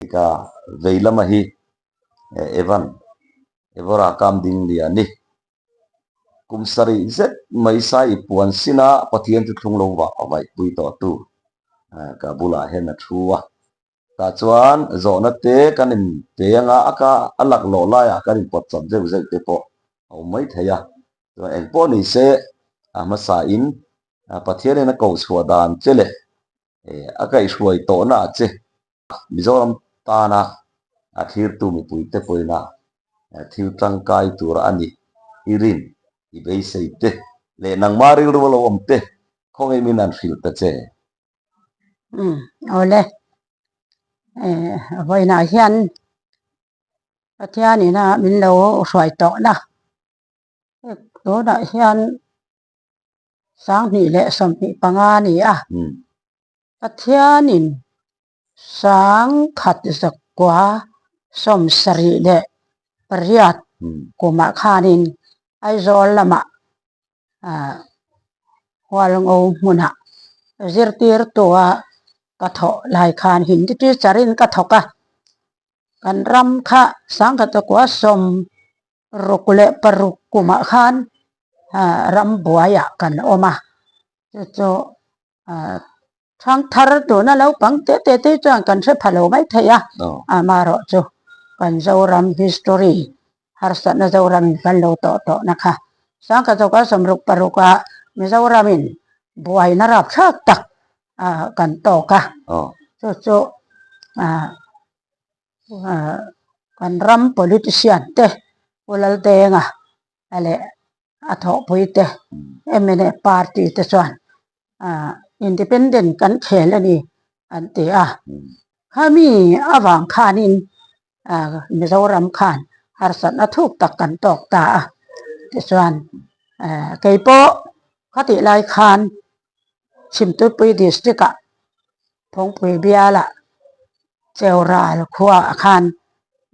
Ka vei lama hi Evan Evora kam ding lian i kum sarih zet mai sai i puan sina Pathian chu thlung lo vah vaih pui tawh tu ka bulah hian a thu a. Tah chuan zawhna te kan in pe anga a ka a laklawh laiah kan in pawt chawp zeuh zeuh te pawh a awm mai thei a. Chuan eng pawh ni se a hmasa in Pathianin a koh chhuah dan che leh a kaihhruai tawhna ah che Mizoram tana a thlirtu mipuite pawina thil tangkai tur a ni i rin i beisei te leh nangmah rilru a lo awm te khawngaih min an hrilh ta che. Umm awle vawiinah hian Pathianina min lo hruai tawhna tunah hian 2025 a ni a, Pathianin 1978 kumah khanin Aizawl lamah Hualngo hmunah zirtirtua ka thawh lai khan Hindi teacher in ka thawk a, kan ram kha 1966 kumah khan ram buaiah kan awm a, chu chu Thangthar tuna naupang te te te chuan kan hre pha lo mai thei a, amaherawh chu kan Zoram history harsatna Zoramin kan lo tawh tawhna kha 1966 ah Mizoramin buaina rapthlak tak kan tawk a, chu chu kan ram politician te Pu Laldenga leh a thawhpui te mna party te chuan independent kan khel a ni an ti a, khami avang khanin Mizoram khan harsatna thuk tak kan tawk ta a, tichuan keipawh khatih lai khan Chhimtuipui district ah Phawngpui bialah Cheural khuaah khan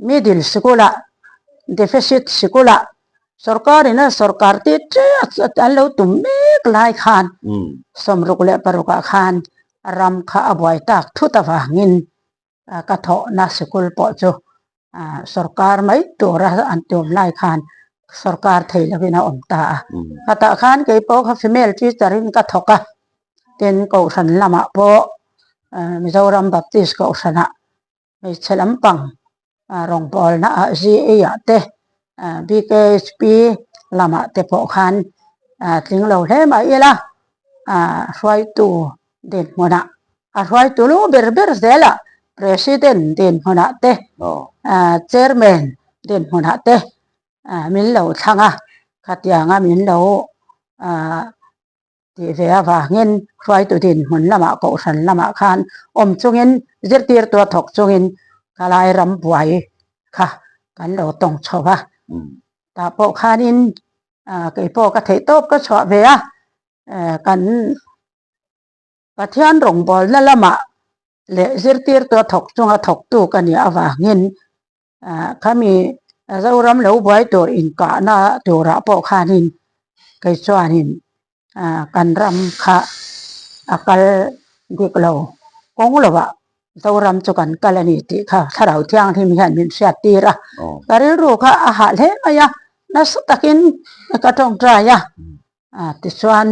middle sikul-ah deficit sikul-ah sorkarin a sorkar tir ṭek an lo tum mek lai khan 66 ah khan ram kha a buai tak thut avangin ka thawhna sikul pawh chu sorkar mai tura an tum lai khan sorkar thei lovin a awm ta a. Khatah khan kei pawh kha female teacher in ka thawk a, tin kohhran lamah pawh Mizoram Baptist kohhranah hmeichhe lampang rawngbawlna ah GA ah te BKHP lamah te pawh khan tling lo hle mai ila hruaitu dinhmunah a hruaitu lu ber ber zelah President dinhmunah te Chairman dinhmunah te min lo thlang a, khatianga min lo tih ve avangin hruaitu dinhmun lamah kohhran lamah khan awm chungin zirtirtu a thawk chungin khalai ram buai kha kan lo tawng chho a, tah pawh khanin kei pawh ka theih tawp ka chhuah ve a, kan Pathian rawngbawlna lamah leh zirtirtu a thawk chunga thawktu ka nih avangin Khami Zoram lo buai tur inkahna turah pawh khanin kei chuanin kan ram kha a kal dik lo kawng lovah Zoram chu kan kal a ni tih kha Thlarau Thianghlim hian min hriat tir a, ka rilru kha a hah hle mai a, nasa takin ka tawngtai a, tichuan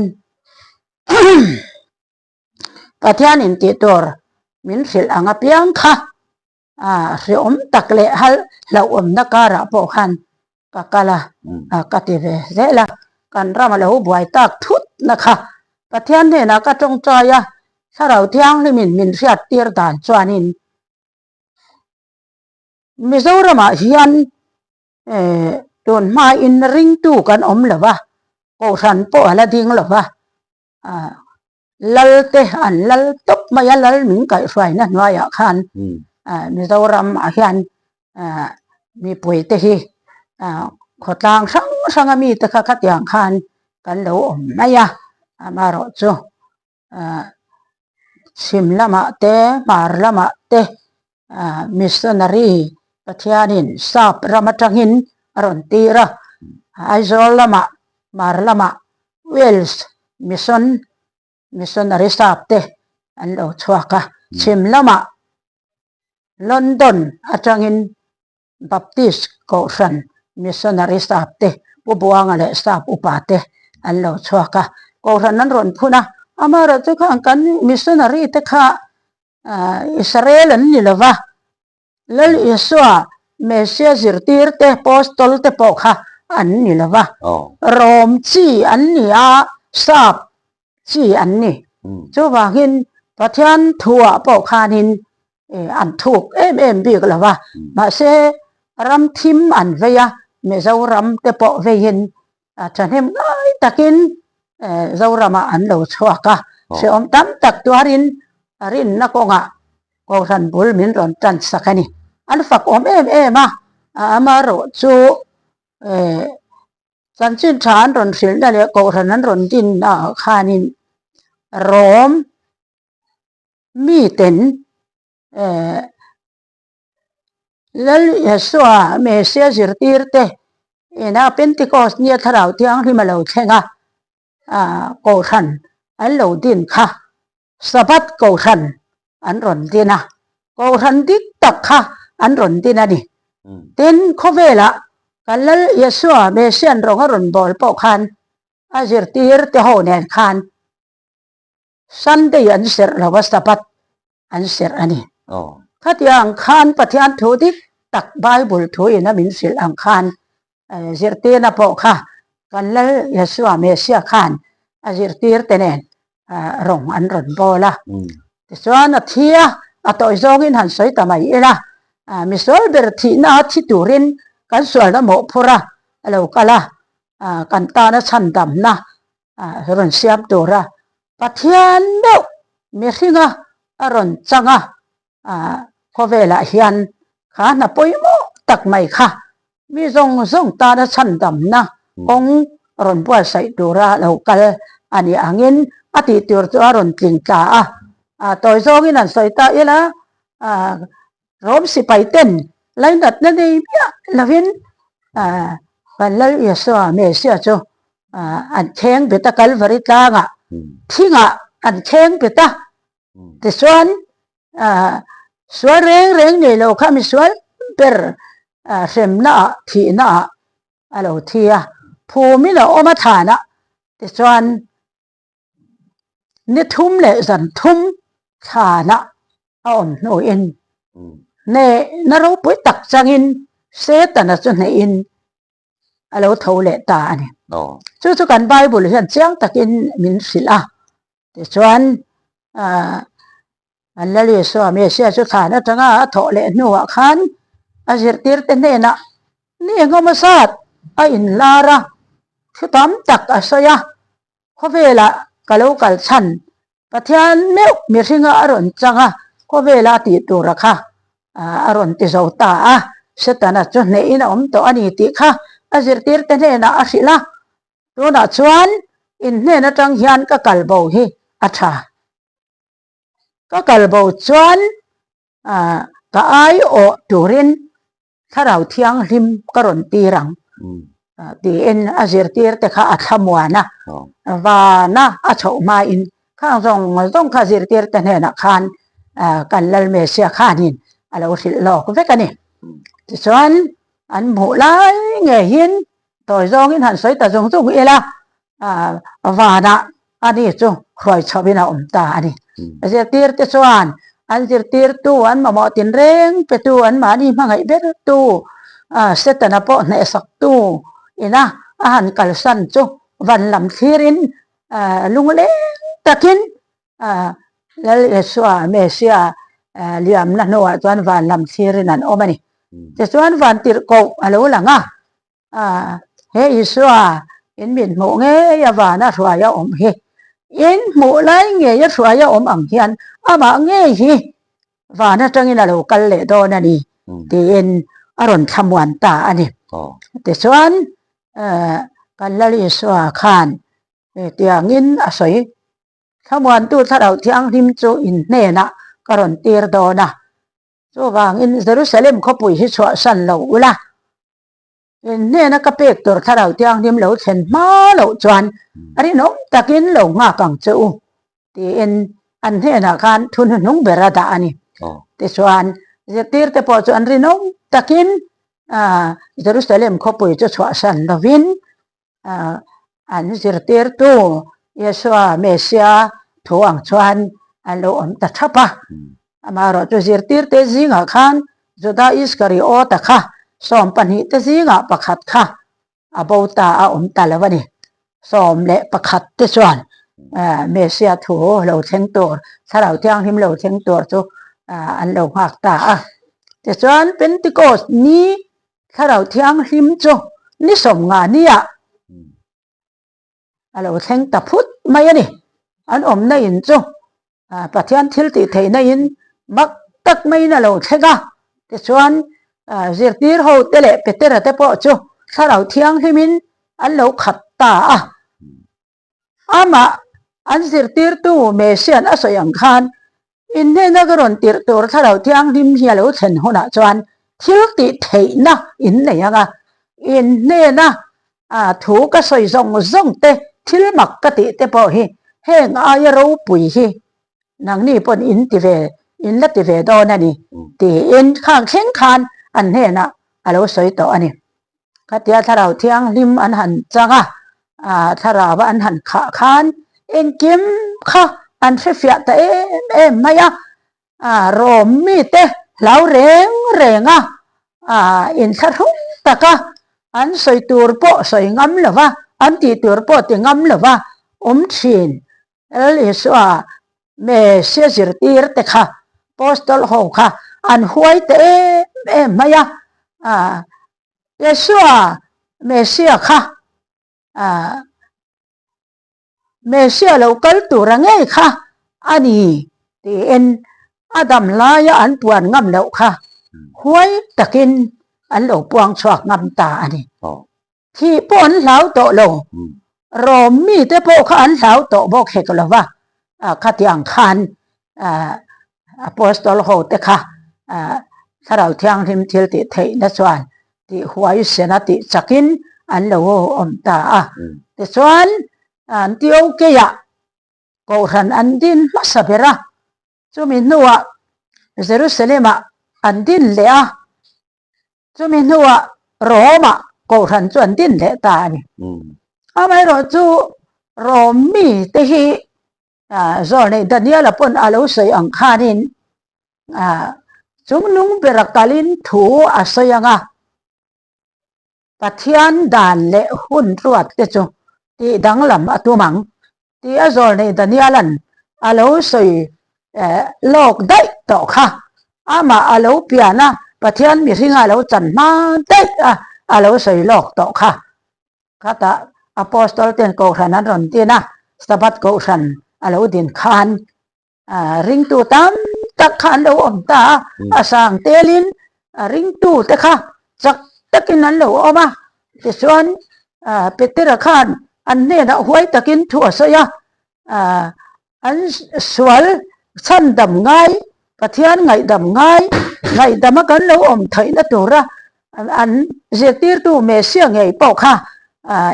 Pathianin tih tur min hrilh ang apiang kha. A hreawm tak leh hal hlauhawmna karah pawh khan ka kal a, ka ti ve zel a, kan ram a lo buai tak thut na kha Pathian hnenah ka tawngtai a, Thlarau Thianghlimin min hriat tir dan chuanin Mizoramah hian tun hmain ringtu kan awm lo va, Kohhran pawh a la ding lo va, Lal te an lal tawp mai a, lal min kaihhruaina hnuaiah khan Mizoram ah hian mipui te hi khawtlang hrang hrang a mite kha khatiang khan kan lo awm mai a, amaherawh chu chhim lamah te hmar lamah te missionary Pathianin sap ram atangin a rawn tir a, Aizawl lamah hmar lamah Wales Mission Missionary sap te an lo chhuak a, chhim lamah London atangin Baptist Kohhran Missionary sap te, Pu Buanga leh sap upa te an lo chhuak a, Kohhran an rawn phun a, amaherawhchu khan kan Missionary te kha Israel an ni lova, Lal Isua Messia zirtir te, Apostol te pawh kha an ni lo va, Rom chi an ni a, Sap chi an ni. Chuvangin Pathian thuah pawh khanin an thuk em em bik lo va, mahse ram thim an vei a, Mizoram te pawh veiin thahnem ngai takin Zoramah an lo chhuak a, hrehawm tam tak tuarin rinna kawngah Kohhran bul min rawn tan sak a ni. An fak awm em em a, amaherawh chu chanchin tha an rawn hrilhna leh Kohhran an rawn dinna ah khanin Rom miten Lal Yeshua Messiah zirtirte ina Pentecost nia Thlarau Thianghlim a lo thleng a, Kohhran an lo din kha Sabbath Kohhran an rawn din a, Kohhran dik tak kha an rawn din a ni. Tin, khawvelah kan Lal Yeshua Messiah rawng a rawn bawl pawh khan a zirtirte ho nen khan Sunday an serh lo a, Sabbath an serh a ni. Khatiang khan Pathian thu dik tak Bible thu in a min hrilh ang khan zirtirna pawh kha kan Lal Yeshua Messiah khan a zirtirte nen rawng an rawn bawl a. Tichuan a thi a, a tawi zawngin han sawi ta mai ila, misual ber thihna a thi turin kan sualna mawhphur a lo kal a, kan tana chhandamna rawn siam tura Pathian meuh mihringa a rawn chang a, khawvelah hian kha hna pawimawh tak mai kha mi zawng zawng tana chhandamna kawng rawn buatsaih tura lo kal a nih angin a tih tur chu a rawn tling tla a, tawi zawngin an sawi ta ila Rom sipai ten lainatna nei miah lovin kan Lal Isua Messiah chu an thleng bet a, Kalvari tlangah thingah an thleng bet a. Tichuan sual reng reng nei lo kha misual ber hremnaah thihnaah a lo thi a, phumin a awm a thlanah tichuan Ni thum leh zan thum thlanah a awm hnuin hnehna ropui tak changin Setana chu hnehin a lo tho leh ta a ni. Chu chu kan Bible hian chiang takin min hrilh a. Tichuan an Lal Isua Messiah chu thlan atanga a thawh leh hnuah khan a zirtirte hnenah ni engemaw zat a inlar a, thu tam tak a sawi a. Khawvelah ka lo kal chhan Pathian meuh mihringa a rawn chang a, khawvela tih tura kha a rawn ti zo ta a. Setana chu hnehin a awm tawh a ni tih kha a zirtirte hnenah a hrilh a. Tunah chuan in hnen atang hian ka kal bo hi a tha. Ka kal bo chuan ka aiawh turin Thlarau Thianghlim ka rawn tir ang tiin a zirtir te kha a thlamuan a, vana a chhoh hmain khang zawng zawng kha zirtir te hnenah khan kan Lal Messiah khanin a lo hrilh lawk vek a ni. Tichuan an hmuh lai ngeiin tawi zawngin han sawi ta zung zung ila vanah ani chu hruai chhohin a awm ta a ni. Zirtir te chuan an zirtirtu, an mamawh tinreng petu, an mahni hmangaih bertu, Setana pawh hnehsaktu ina a han kalsan chu van lam thlirin lungleng takin Lal Isua, Messiah, liamna hnuah chuan van lam thlirin an awm a ni. Tichuan vantirhkoh a lo lang a, A, he Isua in min hmuh ngei a vana hruai a awm hi, in hmuh lai ngei a hruai a awm ang hian amah ngei hi van atangin a lo kal leh dawn a ni tiin a rawn thlamuan ta a ni. Tichuan kan Lal Isua khan tiangin a sawi, Thlamuantu Thlarau Thianghlim chu in hnenah ka rawn tir dawn a, chuvangin Jerusalem khawpui hi chhuahsan lo ula, In hnena ka pek tur Thlarau Thianghlim lo thlen hma loh chuan rinawm takin lo nghak ang che u. tiin an hnenah khan thu hnuhnung ber a dah a ni. Tichuan, zirtirte pawh chu an rinawm takin Jerusalem khawpui chu chhuahsan lovin an zirtirtu Yeshua Messia thu ang chuan an lo awm ta thap a. Amaherawh chu zirtirte zingah khan Juda Iskariota kha 12 te zingah pakhat kha a bo ta a awm ta lo a ni. 11 te chuan Messia thu lo thleng tur, Thlarau Thianghlim lo thleng tur chu an lo nghak ta a. Tichuan Pentecost ni Thlarau Thianghlim chu ni 50 niah a lo thleng ta phut mai a ni. An awmna in chu Pathian thil tih theihna in mak tak maiin a lo thleng a. Tichuan zirtir ho te leh Petera te pawh chu Thlarau Thianghlimin an lo khat ta a. Amah an zirtirtu Messian a sawi ang khan Inhnehna ka rawn tirh tur Thlarau Thianghlim hi a lo thlen hunah chuan thil tih theihna in nei ang a, inhnehna thu ka sawi zawng zawng te, thil mak ka tih te pawh hi heng aia ropui hi nangni pawn in ti ve, in la ti ve dawn a ni tiin khang thleng khan an hnenah a lo sawi tawh a ni. Khatia Thlarau Thianghlim an han chang a, Thlarau an han khah khan engkim kha an hrefiah ta em em mai a, Rom mite hlau reng reng a, inthlahrung taka an sawi tur pawh sawi ngam lo va, an tih tur pawh ti ngam lo va awm thin. Lal Isua Messia zirtir te kha, Apostol ho kha an huai ta em em mai a, Yeshua Messia kha Messia lo kal tura ngei kha a ni tiin a dam laia an puan ngam loh kha huai takin an lo puang chhuak ngam ta a ni. Thih pawh an hlau tawh lo, Rom mite pawh kha an hlau tawh bawk hek lo va, khatiang khan Apostol ho te kha Thlarau Thianghlim thil tih theihna chuan tih huaisena tih chakin an lo awm ta a. Tichuan Antiokeia Kohhran an din hmasa ber a, chumi hnuah Jerusalem-ah an din leh a. Chumi hnuah Rome-ah Kohhran chu an din leh ta a ni. Amaherawh chu Rome mite hi Zawlneih Daniela pawn a lo sawi ang khanin chungnung bera kalin thu a sawi ang a, Pathian dan leh hun ruat te chu tih danglam a tum ang tih a Zawlneih Daniela'n a lo sawi lawk daih tawh kha. Amah a lo pian a, Pathian mihringa a lo chan hma daih a, a lo sawi lawk tawh kha. Khatah Apostol ten Kohhran an rawn din a, Sabbath Kohhran a lo din khan Ringtu tam tak kha an lo awm ta a, a sang telin ringtu te kha chak takin an lo awm a. Tichuan Petera khan an hnenah huai takin thu a sawi a, an sual chhandam ngai, Pathian ngaihdam ngai, ngaihdama kan lo awm theihna tura an zirtirtu Messia ngei pawh kha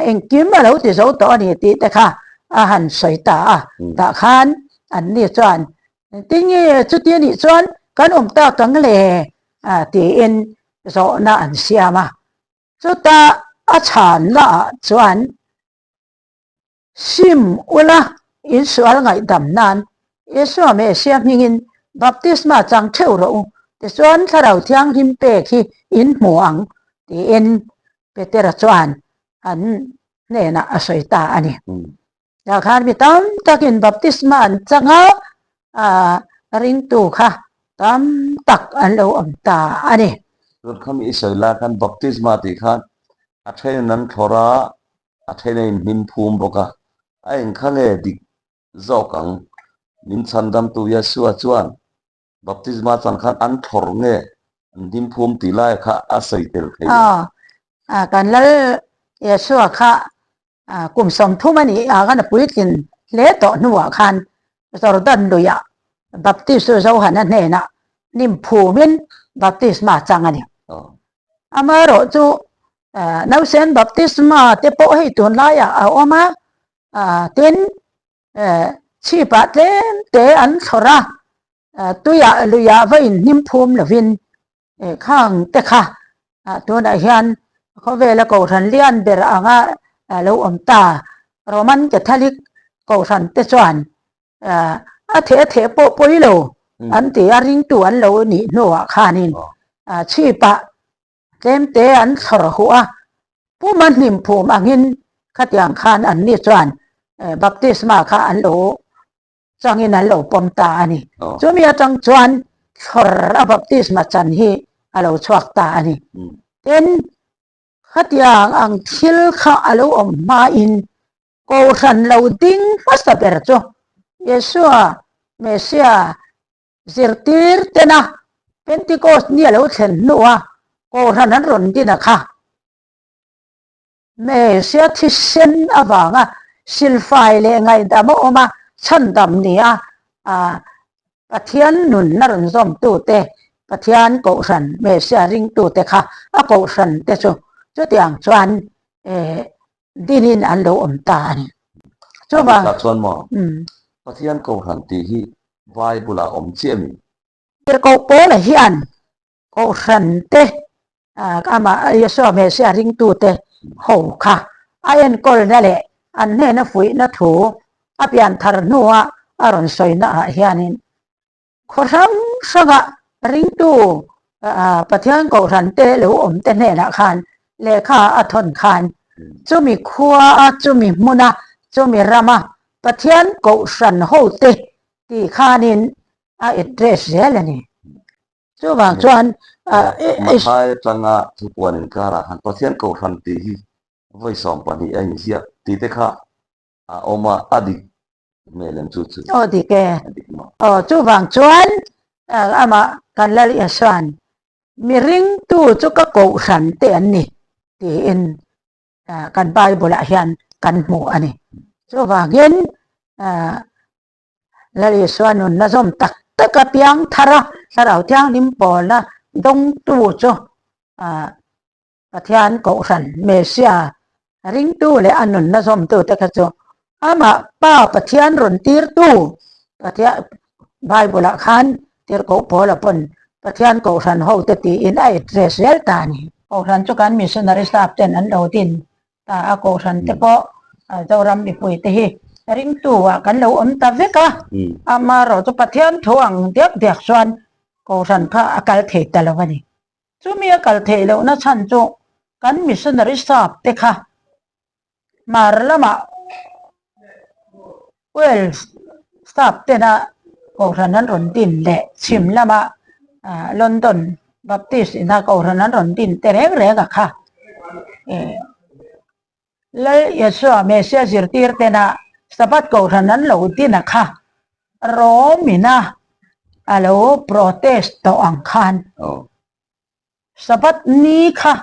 engkim a lo ti zo tawh a ni tih te kha a han sawi ta a. Tah khan anni chuan, Tinge chuti anih chuan kan awm tak ang le? tiin zawhna an siam a. Chuta a chhanna ah chuan Sim ula, insual ngaihdam nan Isua Messia hmingin baptisma chang theuh rawh u, tichuan Thlarau Thianghlim pek hi in hmu ang, tiin Petera chuan an hnenah a sawi ta a ni. Tah khan mi tam takin baptisma an chang a, ringtu kha tam tak an lo awm ta a ni. Tun khami i sawi lai khan baptisma tih khan a thenin an thlawr a, A then a inhnim phum bawk a, a engkha nge dik zawk ang? Min chhandamtu Yeshua chuan baptisma chan khan an thlawr nge an hnim phum tih lai kha a sawi tel thei em? Aw, kan Lal Yeshua kha kum 30 a nih ah khan a puitlin hle tawh hnuah khan Jordan luiah baptistu Johana hnenah hnim phumin baptisma chang a ni. Amaherawhchu Nausen baptisma te pawh hei tunlaiah a awm a, tin Chhipah tlem te an thlawrh a, tuiah luiah va inhnim phum lovin khang te kha tunah hian khawvela kohhran lian ber anga lo awm ta. Roman Catholic kohhran te chuan a theh a theh pawh pawi lo an ti a, ringtu an lo nih hnuah khanin chhipah Tlemte an thlawr huh a, puma hnim phum angin khatiang khan anni chuan baptisma kha an lo changin an lo pawm ta a ni. Chumi atang chuan thlawr a baptisma chan hi a lo chhuak ta a ni. Tin, khatiang ang thil kha a lo awm hmain Kohhran lo ding hmasa ber chu Yeshua Messiah Zirtir tena Pentecost ni a lo thlen hnua Kohhran an rawn din a kha. Messiah thisen avanga silfai leh ngaihdam a awm a, chhandam ni a Pathian nunna rawn zawmtute, Pathian Kohhran Messiah ringtute kha a Kohhran te chu chutiang chuan dinin an lo awm ta a ni. Chuvang chuan maw Pathian Kohhran tih hi Bible ah awm chiah mi? Tirhkoh Paula hian Kohhran te amah Yeshua Messiah ringtute ho kha a enkawlna leh an hnena fuihna thu a pianthar hnua a rawn sawina ah hianin Khaw hrang hranga ringtu Pathian Kohhran te lo awm te hnenah khan lehkha a thawn khan chumi khua a, chumi hmuna, chumi rama Pathian Kohhran hote tih khanin a address zel a ni. Chuvang chuan Mathai atanga thupuan inkarah khan Pathian Kohhran tih hi vawi 12 a inziak tih te kha A awm a, a dik hmel em chu chu? Aw dik e. Aw chuvang chuan amah kan Lal Isuan mi ringtu chu ka kohhran te an ni tiin kan Bible ah hian kan hmu a ni. Chuvangin Lal Isua nunna zawm tak tak a piang thar a, Thlarau Thianghlim pawlna dawngtu chu Pathian Kohhran Messiah ringtu leh a nunna zawmtute kha chu amah Pa Pathian rawn tirtu Pathian Bible-ah khan Tirhkoh Paula pawn Pathian Kohhran hote tiin a address zel ta a ni. Kohhran chu kan missionary staff ten an lo din ta a, Kohhran te pawh Zoram mipui te hi ringtu ah kan lo awm ta vek a, amaherawh chu Pathian thu ang diak diak chuan Kohhran kha a kal thei ta lo a ni. Chumi a kal theih lohna chhan chu kan missionary sap te kha hmar lamah Wales sap tena kohhran an rawn din leh chhim lama London Baptist ina kohhran an rawn din te reng reng a kha. Lal Yeshua Messiah zirtir tena Sabbath kohhran an lo din a kha Rome ina a lo protest tawh ang khan Sabbath ni kha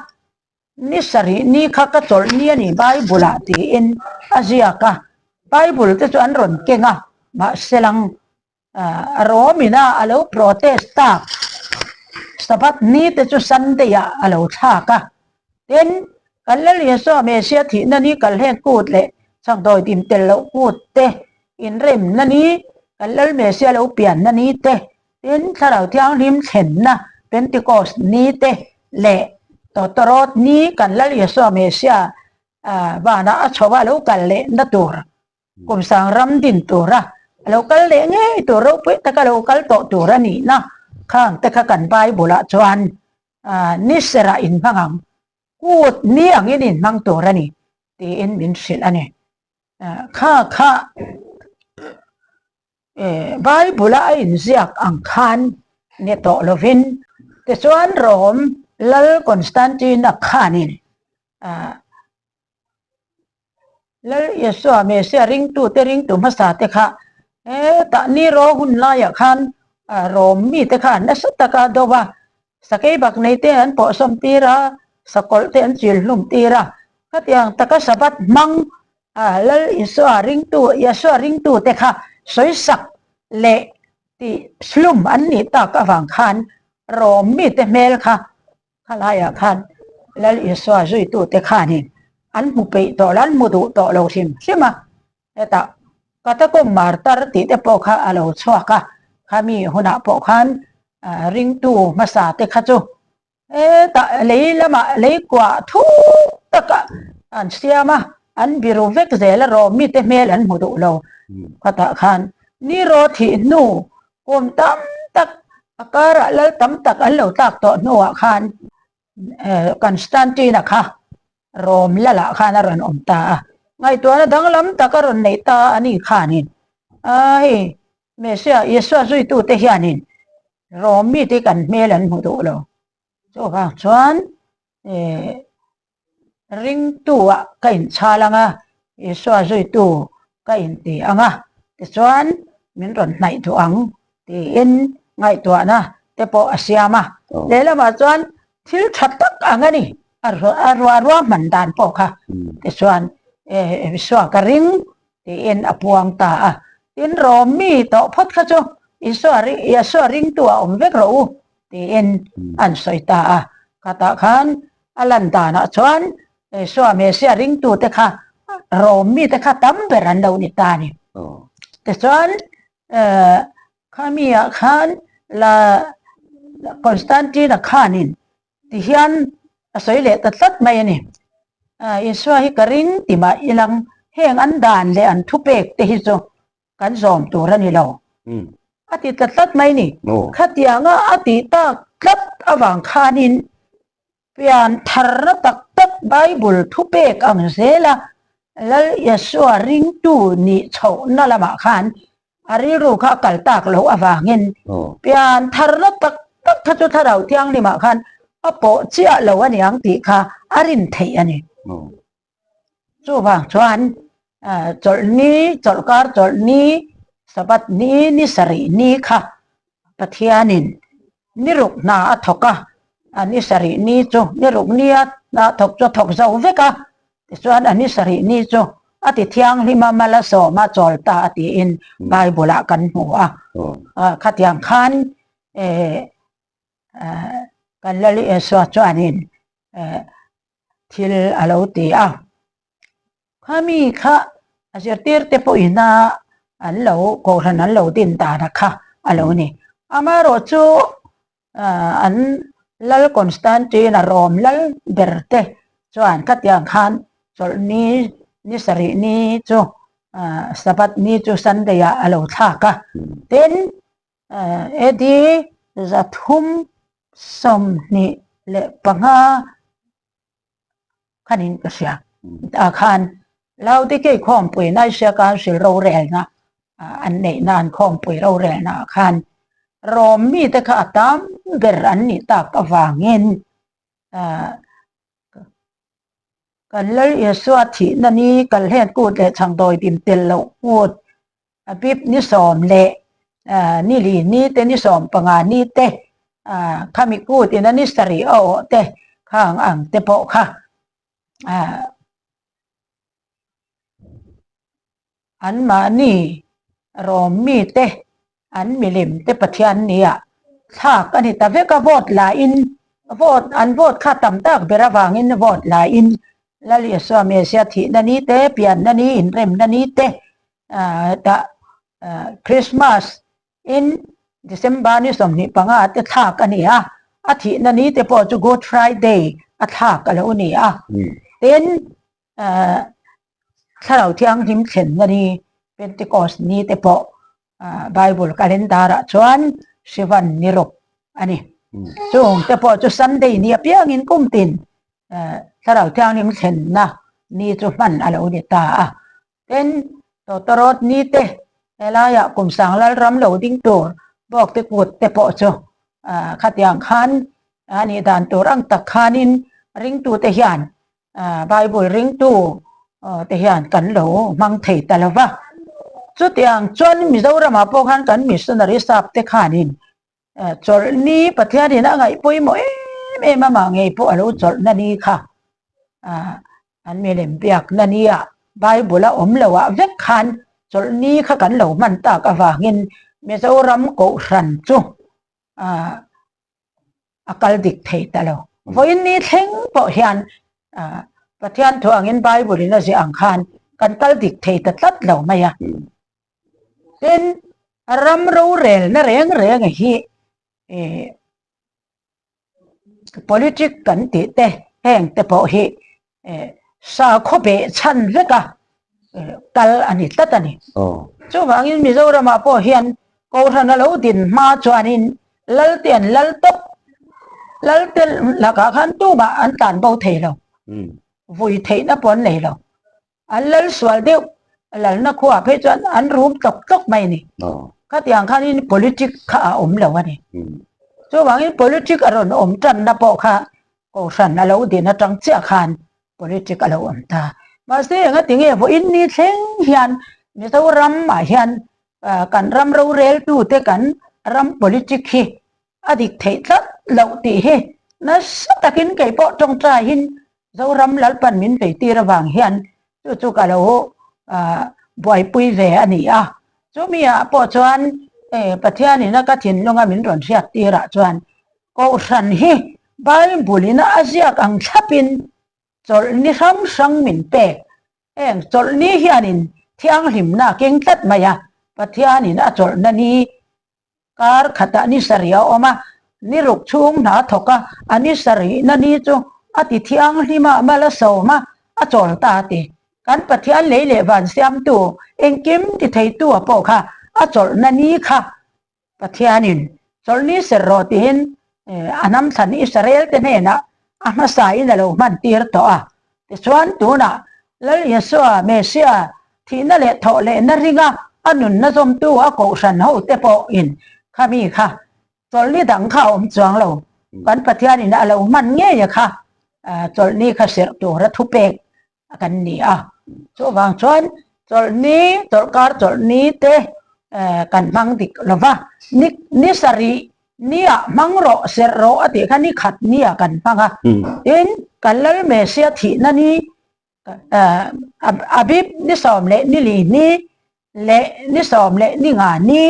ni sarih ni kha ka chawlh ni a ni Bible ah tiin a ziak a, Bible te chu an rawn keng a mahse lang Rome ina a lo protest tak Sabbath ni te chu Sunday ah a lo thlak a, tin kan Lal Yeshua Messiah thihna ni kalhlen kut leh chakdawi dim tel loh kut te inremna ni kan Lal Messiah lo pianna ni te, tin Thlarau Thianghlim thlenna Pentecost ni te leh Tawtawrawt ni kan Lal Yeshua Messiah vanah a chho a lo kal lehna tur Kum sang ram din tura a lo kal leh ngei tur ropui taka lo kal tawh tur a nihna khang te kha kan Bible ah chuan ni serah inhmang ang, kut ni angin inhmang tur a ni tiin min hrilh a ni. Kha kha Bible a a inziak ang khan ni tawh lovin tichuan Rome Lal Constantine-a khanin Lal Yeshua Messiah ringtute ringtu hmasa te kha hetah ni ro hun laiah khan Rom mite kha an nasa taka do va, sakei bak nei te an pawhsawm tir a, sakawlh te an chil hlum tir a, khatiang taka Sabbath hmang Lal Isua ringtu Yeshua ringtute kha sawisak leh tih hlum an nih tak avang khan Rom mite hmel kha Khalaiah khan Lal Isua zuitute khanin an hmu peih tawh lo, an hmu duh tawh lo hrim hrim a, hetah Catacomb martar tih te pawh kha a lo chhuak a, khami hunah pawh khan ringtu hmasa te kha chu hetah lei lamah lei kuah thuk takah an siam a, an biru vek zel a rawh mite hmel an hmu duh lo. Khatah khan Nero thih hnu kum tam tak a karah lal tam tak an lo tlak tawh hnuah khan Constantine-a kha Rome lalah khan a rawn awm ta a, ngaihtuahna danglam tak a rawn neih ta a ni khanin a hei Messiah Isua zuitute hianin Rome mite kan hmel an hmu duh lo. Chuvang chuan ringtu-ah ka inchhal ang a, Isua zuitu ka inti ang a, tichuan min rawn hnaih duh ang tiin ngaihtuahna te pawh a siam a. Lehlamah chuan thil tha tak ang a ni, a ruah ruahman dan pawh kha tichuan Isua ka ring tiin a puang ta a. Tin, Rom mi tawh phawt kha chu Isua Isua ringtu a awm vek rawh u tiin an sawi ta a. Khatah khan a lan danah chuan Isua Messiah ringtute kha Rom mite kha tam ber an lo ni ta a ni. Tichuan khamiah khan la Constantine-a khanin tihian a sawi leh ta tlat mai a ni. Isua hi ka ring ti mah ilang heng an dan leh an thupek te hi chu kan zawm tur a ni lo. A ti ta tlat mai a ni. Khatianga a tih tak tlat avang khanin Pian tharna tak tak Bible thupek ang zela Lal Yeshua ringtu nih chhohna lamah khan a rilru kha a kal tak loh avangin pian tharna tak tak kha chu Thlarau Thianghlimah khan a pawh chiah lo a niang tih kha a rin theih a ni. Chuvang chuan chawlhni, chawlhkar chawlhni, Sabbath ni, ni sarih ni kha Pathianin ni ruk hna a thawk a, a ni sarih ni chu ni ruk nia hna thawk chu a thawk zo vek a, tichuan a ni sarih ni chu a ti thianghlim a, mal a sawm a, chawl ta a tiin Bible ah kan hmu a. Khatiang khan kan Lal Isua chuanin thil a lo ti a. Khami kha a zirtirte pawhin a an lo kohhran an lo din dan a kha a lo ni. Amaherawhchu an Lal Constantine a Rom lal ber te chuan khatiang khan chawlhni ni sarih ni chu Sabbath ni chu Sunday ah a lo thlak a. Tin, AD 325 khanin ka hria ah khan Laodikei khawmpui Nicaea Council rorelna an neihna an khawmpui rorelna ah khan Rom mite kha a tam ber an nih tak avangin kan Lal Isua thihna ni kalhlen kut leh chhangdawi dim tel loh kut A bip ni sawm leh ni li ni te ni sawm panga ni te khami kut ina ni sarih a awh te khang ang te pawh kha anmahni rawm mi te an milim te Pathian nia thlak a ni ta vek a vote la in vote an vote kha tam tak ber avangin vote la in Lal Isua Messiah thihna ni te, pianna ni, inremna ni te, hetah Christmas in December ni 25 te thlak a ni a, a thihna ni te pawh chu Good Friday a thlak a lo ni a. Tin, Thlarau Thianghlim thlenna ni, Pentecost ni te pawh Bible calendar ah chuan Sivan ni ruk a ni. Chung te pawh chu Sunday ni apiangin kum tin Thlarau Thianghlim thlenna ni chu hman a lo ni ta a. Tin, Tawtawrawt ni te helaiah kum sang lalram lo ding tur bawk te kut te pawh chu khatiang khan a nih dan tur ang tak khanin ringtute hian Bible ringtu te hian kan lo hmang thei ta lo va. Chutiang chuan Mizoramah pawh khan kan missionary sap te khanin chawlhni Pathianin a ngaih pawimawh em em a, mah ngei pawh a lo chawlhna ni kha an milem biakna nia Bible a awm loah vek khan chawlhni kha kan lo hman tak avangin Mizoram Kohhran chu a kal dik thei ta lo. Vawiin ni thleng pawh hian Pathian thu angin Bible in a ziah ang khan kan kal dik thei ta tlat lo mai a. Tin, ram rorelna reng reng hi ih politic kan tih te heng te pawh hi ih sakhaw beh chhan vek a kal a ni tlat a ni. Chuvangin Mizoramah pawh hian Kohhran a lo din hma chuanin Lalte an lal tawp, Lalte lakah khan tumah an tlan bo thei lo, vui theihna pawh an nei lo. An lal sual deuh, lalna khuaah phei chuan an rum tlawk tlawk mai a ni. Khatiang khanin politic kha a awm lo a ni. Chuvangin politic a rawn awm tanna pawh kha Kohhran a lo din atang chiah khan politic a lo awm ta. Mahse engati nge vawiin ni thleng hian Mizoram ah hian kan ram roreltute kan ram politic hi a dik theih tlat loh tih hi nasa takin kei pawh tawngtaiin Zoram Lalpan min veitir avang hian chu chu ka lo buaipui ve a ni a. Chumi ah pawh chuan Pathianin a ka thinlunga min rawn hriat tirah chuan Kohhran hi Bible in a ziak ang thlapin chawlhni hrang hrang min pek. Heng chawlhni hianin thianghlimna a keng tlat mai a, Pathianin a chawlhna ni kar khatah ni sarih a awm a, ni ruk chhung hna a thawk a, a ni sarihna ni chu a ti thianghlim a, mal a sawm a, a chawl ta a ti. Kan Pathian lei leh van siamtu engkim ti theitu a pawh kha a chawlhna ni kha Pathianin chawlhni ser rawh tiin a hnam thlan Israel te hnenah a hmasain a lo hman tir tawh a. Tichuan tunah Lal Isua, Messiah, thihna leh thawh lehna ringa a nunna zawmtu a kohhran ho te pawhin khami kha chawlhni dang kha a awm chuang lo. Kan Pathianin a lo hman ngei a kha chawlhni kha serh tura thupek a kan ni a. Chuvang chuan chawlhni, chawlhkar chawlhni te kan hmang dik lo va, ni ni sarih nia hmang rawh, serh rawh a tih kha ni khat nia kan hmang a. Tin, kan Lal Messiah thihna ni Abib ni sawm leh ni li ni leh ni sawm leh ni nga ni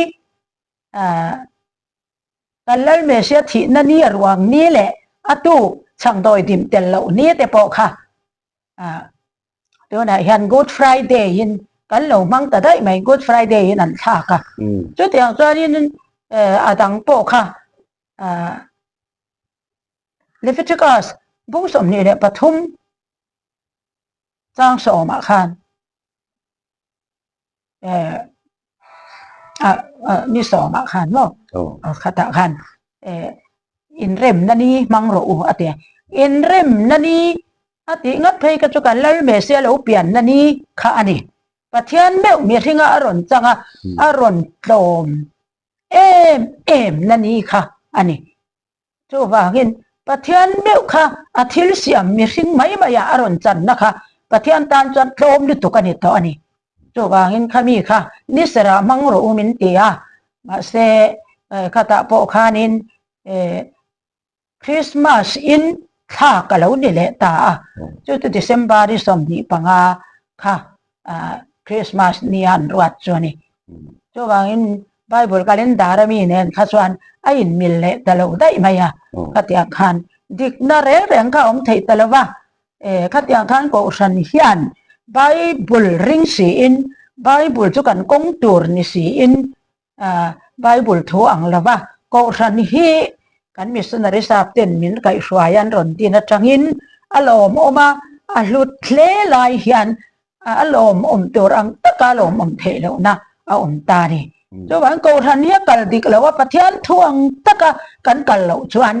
Kan Lal Messiah thihna ni a ruang ni leh a tuk chhangdawi dim tel loh ni te pawh kha tunah hian Good Friday in kan lo hmang ta daih mai, Good Friday in an thlak a. Chutiang chuanin a dang pawh kha Leviticus bung 23 chang sawmah khan eh ni sawmah khan maw khatah khan eh inremna ni hmang rawh u a ti a inremna ni a tih ngat phei kha chu kan lal Messia lo pianna ni kha a ni Pathian meuh mihringa a rawn chang a a rawn tlawm em em na ni kha a ni. Chuvangin, Pathian meuh kha a thil siam mihring mai maiah a rawn channa kha Pathian tan chuan tlawm lutuk a ni tawh a ni. Chuvangin khami kha ni serah hmang rawh u min ti a, mahse khatah pawh khanin Christmas in thlak a lo ni leh ta a, chu chu December i 25 kha Christmas ni a an ruat chu a ni. Chuvangin Bible calendar a mi nen kha chuan a inmil leh ta lo daih mai a, khatiang khan dikna reng reng kha a awm theih ta lo va, khatiang khan Kohhran hian Bible ring siin Bible chu kan kawng tur ni siin Bible thu ang lo va, Kohhran hi kan missionary sap ten min kaihhruai an rawn din atangin a lawmawm a, a hlut hle lai hian a lawmawm tur ang taka lawmawm theih lohna a awm ta a ni. Chuvang Kohhran hi a kal dik lo a, Pathian thu ang taka kan kal loh chuan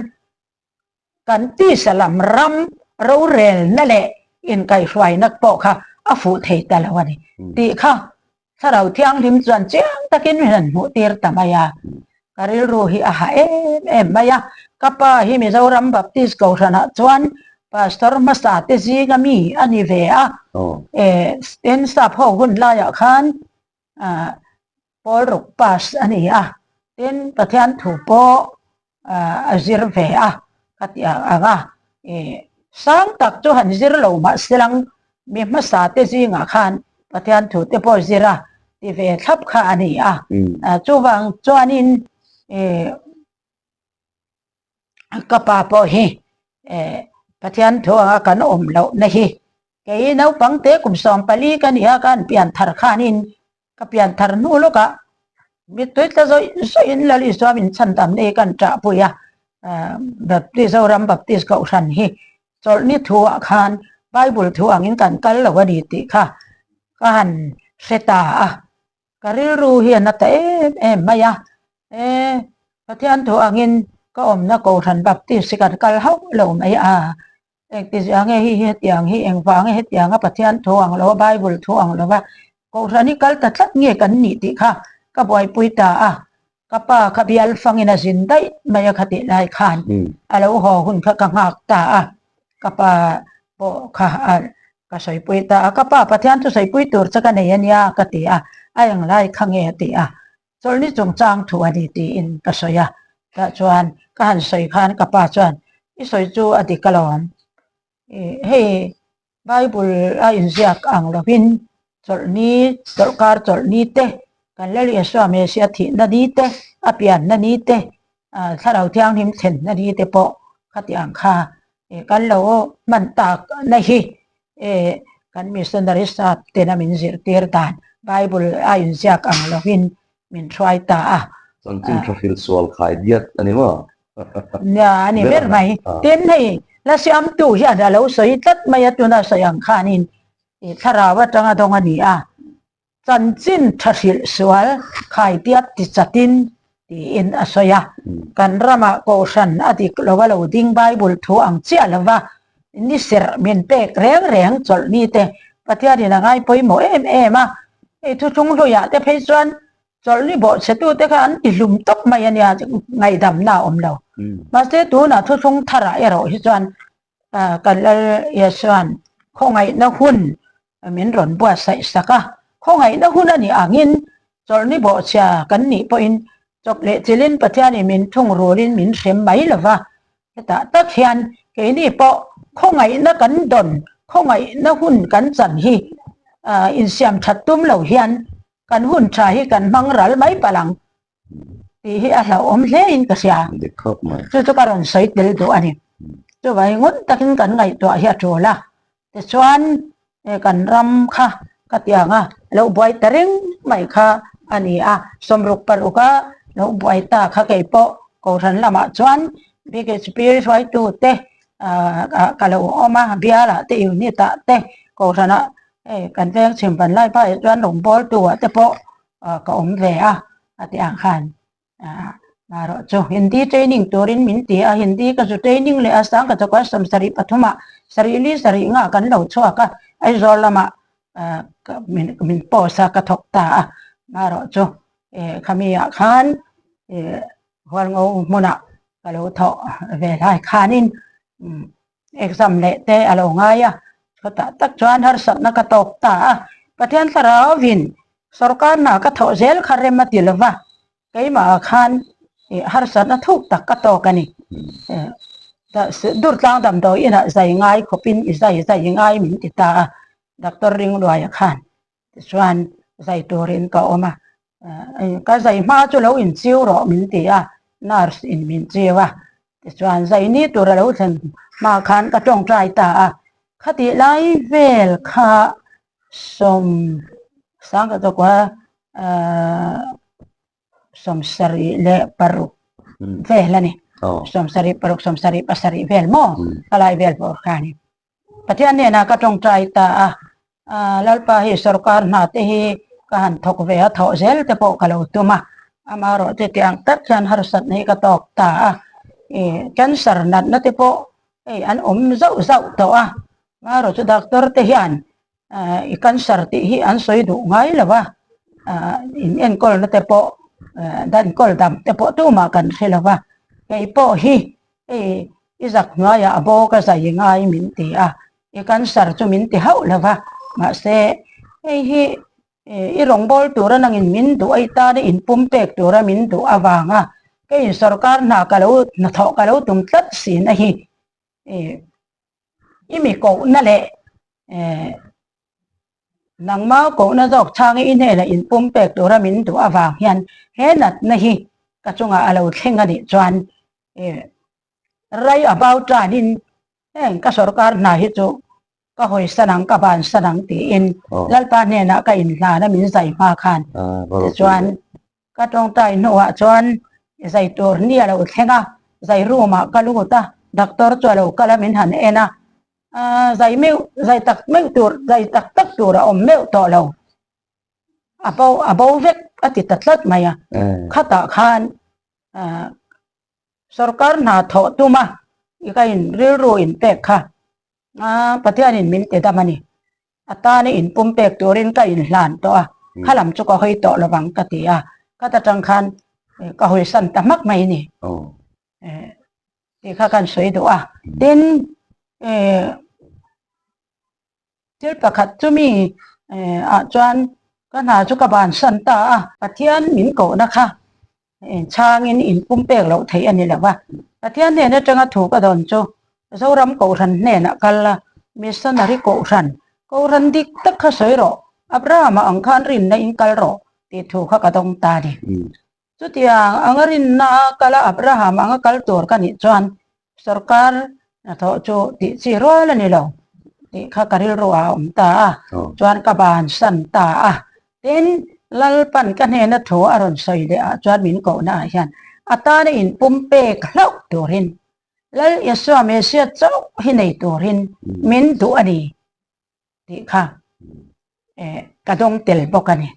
kan tisa lam ram rorelna leh inkaihhruaina pawh kha a fuh thei ta lo a ni tih kha Thlarau Thianghlim chuan chiang takin min han hmuh tir ta mai a. Ka rilru hi a ha em em mai a, ka pa hi Mizoram Baptist Kohhranah chuan Pastor hmasa te zinga mi a ni ve a, tin sap ho hun laiah khan Pawl ruk pass a ni a, tin Pathian thu pawh a zir ve a, ka ti ang a, sang tak chu han zir lo mah silang mi hmasa te zingah khan Pathian thu te pawh zir a ti ve thlap kha a ni a, chuvang chuanin ka pa pawh hi Pathian thu anga kan awm lohna hi kei naupang te kum 14 ka ni a, ka han pian thar khanin ka pian thar hnu lawkah. Mittui tla zawih zawihin Lal Isua min chhan tam nei kan ṭahpui a, Baptist Zoram Baptist Kohhran hi chawlhni thuah khan Bible thu angin kan kal lo a ni tih kha ka han hre ta a, ka rilru hi a na ta em em mai a, e Pathian thu angin ka awmna Kohhran Baptist hi kan kal hauh lo mai a, Engtizia nge hi hetiang hi engvang nge hetianga Pathian thu ang lo a, Bible thu ang lo a, Kohhran hi kal ta tlat nge kan nih tih kha ka buaipui ta a, ka pa kha bial fangin a zin daih mai a khatih lai khan a lo haw hun kha ka nghak ta a, ka pa pawh kha a ka sawipui ta a, ka pa Pathian chu sawipui tur che ka nei a nia ka ti a, a englai kha nge a ti a, Chawlhni chungchang thu a ni tiin ka sawi a, tah chuan ka han sawi khan ka pa chuan i sawi chu a dik alawm, hei Bible a inziak ang lovin chawlhni chawlhkar chawlhni te kan Lal Isua Messiah thihna ni te a pianna ni te thlarau thianghlim thlenna ni te pawh khati ang kha kan lo hman tak na hi kan missionary staff tena min zirtir dan Bible a inziak ang lovin min hruai ta a. Chanchin tha hrilh sual khai diat a ni maw? Nia a ni ber mai. Tin hei la siamtu hian a lo sawi tlat mai a tuna sawi ang khanin thlarau atanga dawng a ni a. Chanchin tha hrilh sual khaidiat ti chatin tiin a sawi a. Kan ramah Kohhran a dik lo a lo ding Bible thu ang chiah lova ni serh min pek reng reng chawlhni te Pathianin a ngai pawimawh em em a. Hei thuthlung hluiah te phei chuan chawlhni bawhchhetute kha an ti hlum tawp mai a nia ngaihdamna a awm lo. Mahse tunah thuthlung tharah erawh hi chuan Kan Lal Isua'n khawngaihna hun min rawn buatsaih sak a, khawngaihna hun a nih angin chawlhni bawhchhia kan nih pawhin chawp leh chilhin Pathianin min thungrulin min hrem mai lo va, hetah tak hian keini pawh khawngaihna kan dawn, khawngaihna hun kan chan hi insiam that tum lo hian kan hun tha hi kan hmang ral mai palh ang. Tih hi a hlauhawm hle in ka hria. Dik khawp mai. Chu chu ka rawn sawi tel duh a ni. Chuvai ngun takin kan ngaihtuah hi a tul a. Tichuan kan ram kha ka ti ang a, lo buai ta reng mai kha a ni a. Sawmruk paruk a lo buai ta kha kei pawh Kohhran lamah chuan BKHP hruaitu te ka lo awm a, bialah te unit ah te Kohhranah kan veng chhim vanlai phaiah chuan rawngbawltu ah te pawh ka awm ve a a ti ang khan marawh chu Hindi training turin min ti a Hindi ka zu training leh a sang ka chawk a sawmsarih pathumah sarih li sarih ngah kan lo chhuak a Aizawl lamah min min post a ka thawk ta a marawh chu khami ah khan Hualngo hmunah ka lo thawh ve lai khanin Exam leh te a lo ngai a, chutah tak chuan harsatna ka tawk ta a, Pathian Thlarauin sorkar hna ka thawh zel kha rem a ti lo va, keimahah khan harsatna thuk tak ka tawk a ni. Durtlang damdawi inah zai ngai khawpin i zai zai ngai min ti ta a, Doctor Ringluaia khan Tichuan zai turin ka awm a, ka zai hma chu lo inchiu rawh min ti a, nurse in min chiu a, tichuan zai ni tur a lo thlen hma khan ka tawngtai ta a, khatih lai vel kha sawm sang ka chawk a ahh sawmsarih leh paruk vel a ni, sawmsarih paruk sawmsarih pasarih vel maw ka lai vel pawh kha a ni. Pathian hnenah ka tawngtai ta a, Lalpa hei sorkar hna te hi ka han thawk ve a, thawh zel te pawh ka lo tum a, amaherawh chu tiang tak hian harsatna hi ka tawk ta a, cancer natna te pawh hei an awm zauh zauh tawh a, amaherawh chu doctor te hian i cancer tih hi an sawi duh ngai lo va, in enkawlna te pawh enkawl dam te pawh tumah kan hre lo va, kei pawh hi Hei i zak hnuaiah a bawk a zai ngai min ti a, i cancer chu min ti hauh lo va, mahse hei hi i rawngbâwl tura nangin min duh a, i tana inpum pek tura min duh avanga keiin sorkar hna ka lo hnathawh ka lo tum tlat sin a hi i mi kohna leh Nangma kohna zawk chhang i hnenah inpum pek tura min duh avang hian he natna hi ka chungah a lo thleng a nih chuan rai a bau tanin heng ka sorkar hna hi chu ka hawisan ang ka bansan ang tiin Lalpa hnenah ka inhlan a min zai hma khan tichuan. Ka tawngtai hnuah chuan zai tur ni a lo thleng a, zai room ah ka lut a, doctor chu a lo kal a min han en a, zai meuh zai tak meuh tur zai tak tak tur a awm meuh tawh lo. A bo a bo vek a ti ta tlat mai a, khatah khan sorkar hna thawh tum a i ka in rilru in pek kha Pathianin min ti dam a ni. A tana in pum pek turin ka inhlan tawh a, kha lam chu ka hawi tawh lovang ka ti a, khat atang khan ka hawisan ta hmak mai a ni. Tih kha kan sawi duh a. Tin, thil pakhat chumi ah chuan ka hna chu ka bansan ta a. Pathian min kohna kha Chhangin in pumpek loh theih a ni lo va. Pathian hnen atanga thu ka dawn chu Zoram Kohhran hnenah kal a, Missionary Kohhran, Kohhran dik tak kha sawi rawh, Abrahama ang khan rinna in kal rawh tih thu kha ka dawng ta a ni. Chutiang anga rinna a kal a Abraham anga kal tur ka nih chuan Sorkar hnathawh chu tih chi rual a ni lo tih kha ka rilru ah a awm ta a, chuan ka bansan ta a. Tin, Lalpan ka hnena thu a rawn sawi leh ah chuan min kohna ah hian a tana inpum pek hlauh turin Lal Isua Messiah chauh hi nei turin min duh a ni tih kha ka dawng tel bawk a ni.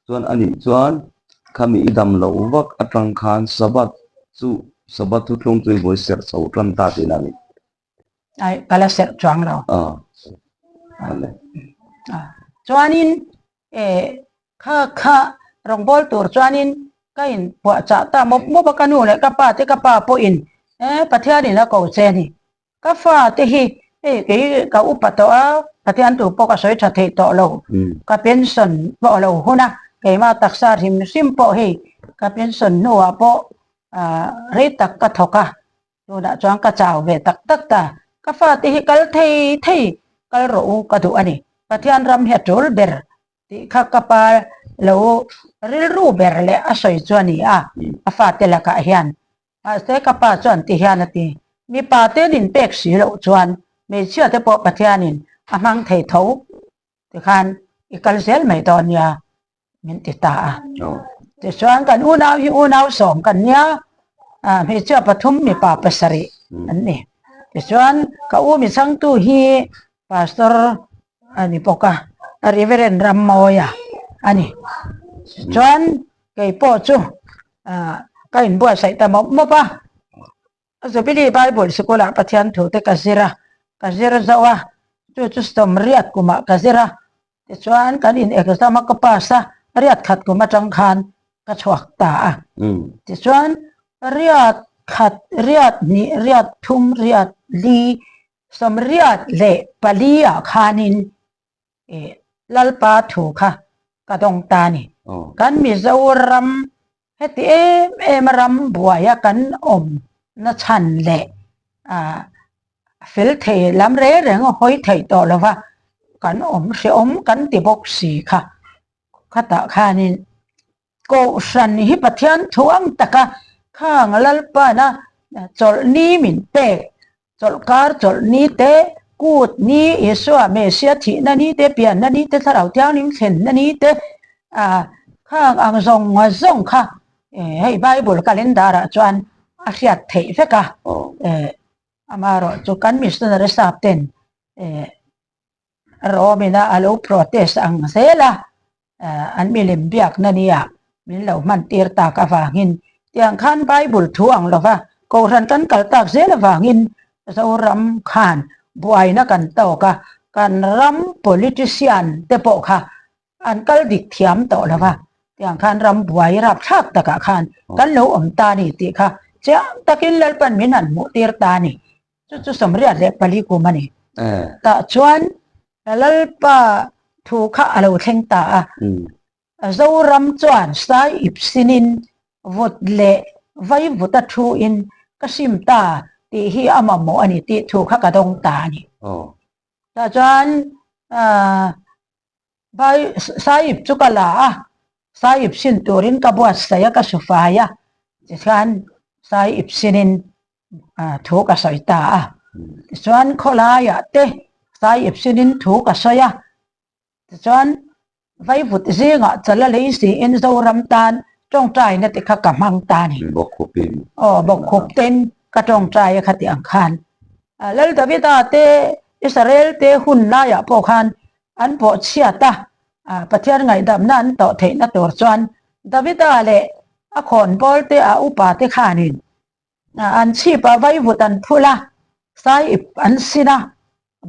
Chuan a nih chuan khami i dam loh vak atang khan Sabbath chu Sabbath thuthlung chu i vawi serh chho tan ta tihna a ni. Ai ka la serh chuang lo. Chuanin kha kha rawngbâwl tur chuanin ka inpuahchah ta mawp mawp a, ka nu leh ka pa te ka pa pawhin Pathianin a ko che a ni. Ka fate hi hei kei ka upa tawh a, Pathian tu pawh ka sawi tha theih tawh lo, ka pension pawh a lo hun a, keimah taksa hrim hrim pawh hei ka pension hnuah pawh rei tak ka thawk a, tunah chuan ka chau ve tak tak ta, ka fate hi kal thei thei kal rawh u ka duh a ni, Pathian ram hi a tul ber tih kha ka pa lo rilru ber leh a sawi chu a ni a, a fate lakah hian Mahse ka pa chuan ti hian a ti, Mipa ten in pek si loh chuan hmeichhia te pawh Pathianin a hmang thei tho tikhan i kal zel mai dawn nia min ti ta a. Tichuan kan unau hi unau sawm kan nia, hmeichhia pathum mipa pasarih an ni. Tichuan ka u mi changtu hi Pastor a ni bawk a, Reverend Rammawia a ni. Chuan kei pawh chu ka inbuatsaih ta mawp mawp a, Jubilee Bible Sikulah Pathian thu te ka zir a, ka zir zo a, chu chu sawmriat kumah ka zir a, tichuan kan in exam a ka pass a, riat khat kum atang khan ka chhuak ta a. Tichuan riat khat, riat hnih, riat thum, riat li Sawmriat leh pali ah khanin Lalpa thu kha ka dawng ta a ni. Kan Mizoram heti em em a ram buaia kan awm na chhan leh fel thei lam reng reng a hawi theih tawh lova kan awm hrehawm kan ti bawk si kha khatah khanin Kohhran hi Pathian thu ang taka khang Lalpana chawlhni min pek, chawlhkar chawlhni te, kut ni, Isua Mesia thihna ni te, pianna ni te, Thlarau Thianghlim thlenna ni te, khang ang zawng zawng kha hei Bible calendar ah chuan a hriat theih vek a. Amaherawhchu kan missionary sap ten Romina a lo protest ang zel a, an milem biakna nia min lo hman tir tak avangin tiang khan Bible thu ang lova Kohhran kan kal tak zel avangin Zoram khan buaina kan tawk a, kan ram politician te pawh kha an kal dik thiam tawh lova tiang khan ram buai rapthlak takah khan kan lo awm ta a ni tih kha chiang takin Lalpan min han hmuh tir ta a ni. Chu chu 84 kum a ni. Tah chuan Lalpa thu kha a lo thleng ta a. Zoram chuan sai ip sinin vut leh vai vuta thuin ka sim ta tih hi a mamawh a ni tih thu kha ka dawng ta a ni. Tah chuan Vai sahib chu ka la a, sahib sin turin ka buatsaih a, ka su fai a, tichuan sahib sinin thu ka sawi ta a. Tichuan khawlaiah te sahib sinin thu ka sawi a, tichuan vaivut zingah chala lei siin Zoram tan. Tawngtaina te kha ka hmang ta a ni. Bawkkhupin. Aw, bawkkhup ten ka tawngtai a kha tih ang khan. Lal Davida te, Israel te hun laiah pawh khan an pawh chhiat a, Pathian ngaihdamna an tawh theihna tur chuan Davida leh a khawnbawl te, a upa te khanin An chhipah vaivut an phul a, sai ip an sin a,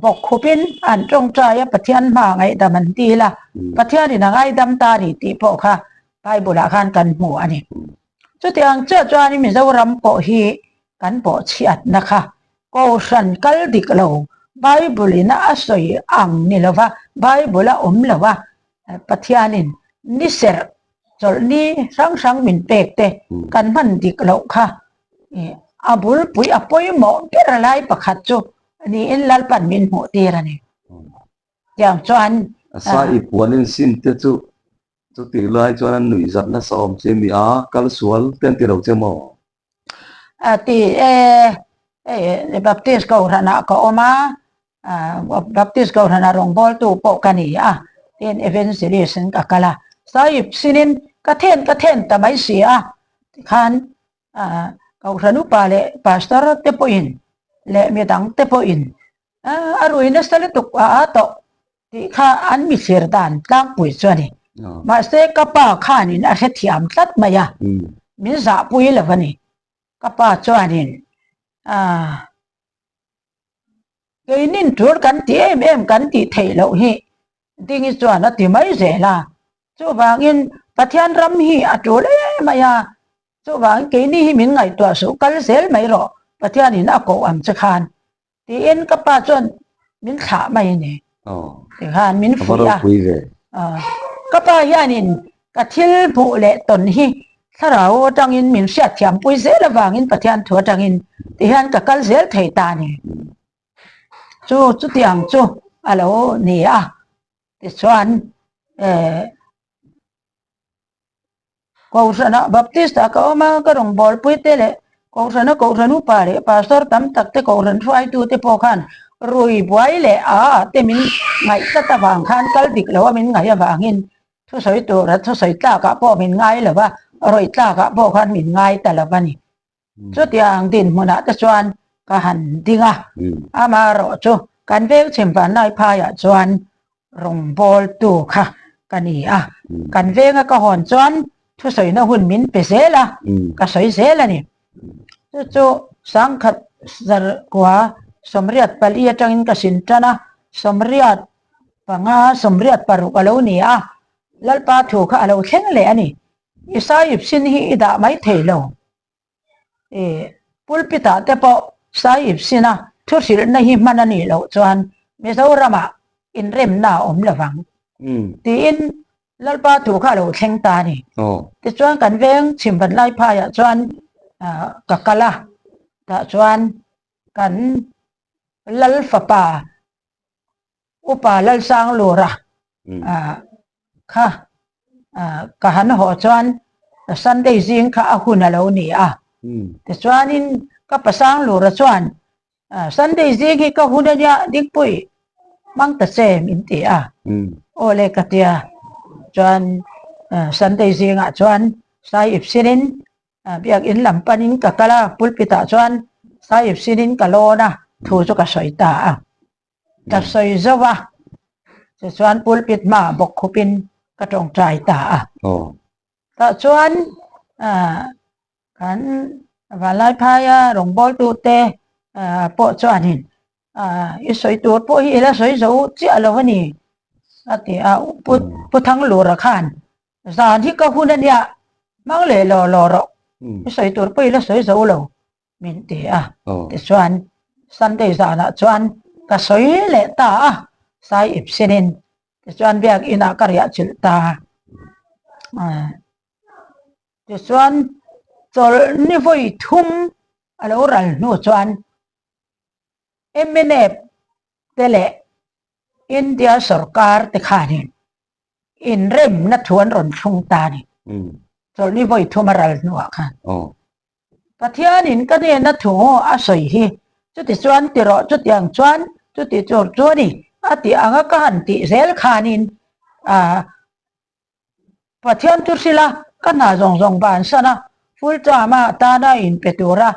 bawkkhupin an tawngtai a, Pathian hma ngaihdam an dil a, Pathianin a ngaidam ta a ni tih pawh kha Bible-ah khan kan hmu a ni. Chutiang chiah chuan Mizoram pawh hi kan bawhchhiatna kha Kohhran kal dik lo, Bible-in a sawi ang ni lova, Bible a awm lo a, Pathianin ni serh Chawlhni hrang hrang min pek te kan hman dik loh kha a bulpui a pawimawh ber lai pakhat chu niin Lalpan min hmuh tir a ni. Tiang chuan A sa i puan in sin te chu chutih lai chuan an nuih zat nasa awm che mi a, kal sual te an ti lo che maw? A ti e, hei Baptist Kohhranah ka awm a, Baptist Kohhranah rawngbawltu pawh ka ni a, tin Evangelist in ka kal a, Sahib sinin ka then ka then ta mai si a, tikhan Kohhran upa leh Pastor te pawhin leh midang te pawhin a rui nasa lutuk a a tawh tih kha an mi thlir dan tlangpui chu a ni. Mahse ka pa khanin a hrethiam tlat mai a, min zahpui lo a ni. Ka pa chuanin aah keinin tul kan ti em em kan tih theih loh hi Dingi chuan a ti mai zel a. Chuvangin Pathian ram hi a tul em mai a, chuvangin keini hi min ngaihtuah suh kal zel mai rawh Pathianin a koh ang che khan Tiin ka pa chuan min thlah mai a ni. Tikhan min fuih a. Ka pa hianin ka thil hmuh leh tawn hi thlarau atangin min hriatthiam pui zel avangin Pathian thu atangin tihian ka kal zel thei ta a ni. Chu chutiang chu a lo ni a. Tichuan eh Kohhranah Baptist-ah ka awm a, ka rawngbawlpui te leh Kohhrana Kohhran upa leh Pastor tam tak te Kohhran hruaitu te pawh khan rui buai leh a ah te min ngaih tlat avang khan kal dik lo a min ngaih avangin thusawi tura thusawi tlakah pawh min ngai lo va, rawih tlakah pawh khan min ngai ta lo a ni. Chutiang dinhmunah te chuan ka han ding a, amaherawhchu kan veng chhimvanlai phaiah chuan rawngbawltu kha ka ni a, kan venga ka hawn chuan thusawina hun min pe zel a, ka sawi zel a ni. Chu chu sangkhat zarkua sawmriat pali atangin ka sin tan a, sawmriat panga sawmriat paruk a lo ni a, Lalpa thu kha a lo thleng leh a ni. I saiip sin hi i dah mai thei lo. I pulpit ah te pawh saiip sin a thu hrilhna hi hman a nih loh chuan Mizoramah inremna a awm lo vang tiin Lalpa thu kha a lo thleng ta a ni. Tichuan kan veng chhimvan lai phaiah chuan ka kal a, tah chuan kan Lal fapa Upa Lalsanglura kha ka han haw chuan Sunday zing kha a hun a lo ni a. Tichuanin ka pa Sanglura chuan Sunday zing hi ka hun a nia Dikpui hmang ta che min ti a. Aw le ka tia chuan Sunday zingah chuan Sai ipsinin Biakinn lam panin ka kal a, pulpit ah chuan Sai ipsinin ka lawn a, thu chu ka sawi ta a. Ka sawi zo a, tichuan pulpit hmaah bawk khupin ka tawngtai ta a. Tah chuan kan Vanlaiphaia rawngbawltute pawh chuanin i sawi tur pawh hi i la sawi zo chiah lo a ni a ti a, Pu Thanglura khan zan hi ka hun a nia, hmang leh law law rawh, i sawi tur pawh i la sawi zo lo. min ti a tichuan Sunday zanah chuan ka sawi leh ta a sai ip sinin tichuan biakinah ka riah chilh ta a tichuan chawlhni vawi thum a lo ral hnu chuan MNF te leh India sorkar te khanin inremna thu an rawn thlung ta a ni chawlhni vawi thum a ral hnuah khan. Pathianin ka hnena thu a sawi hi, chuti chuan ti rawh, chutiang chuan chuti tur chu a ni, a tih anga ka han tih zel khanin Pathian chu hrilh a, Ka hna zawng zawng bansan a, full term a tana inpe tura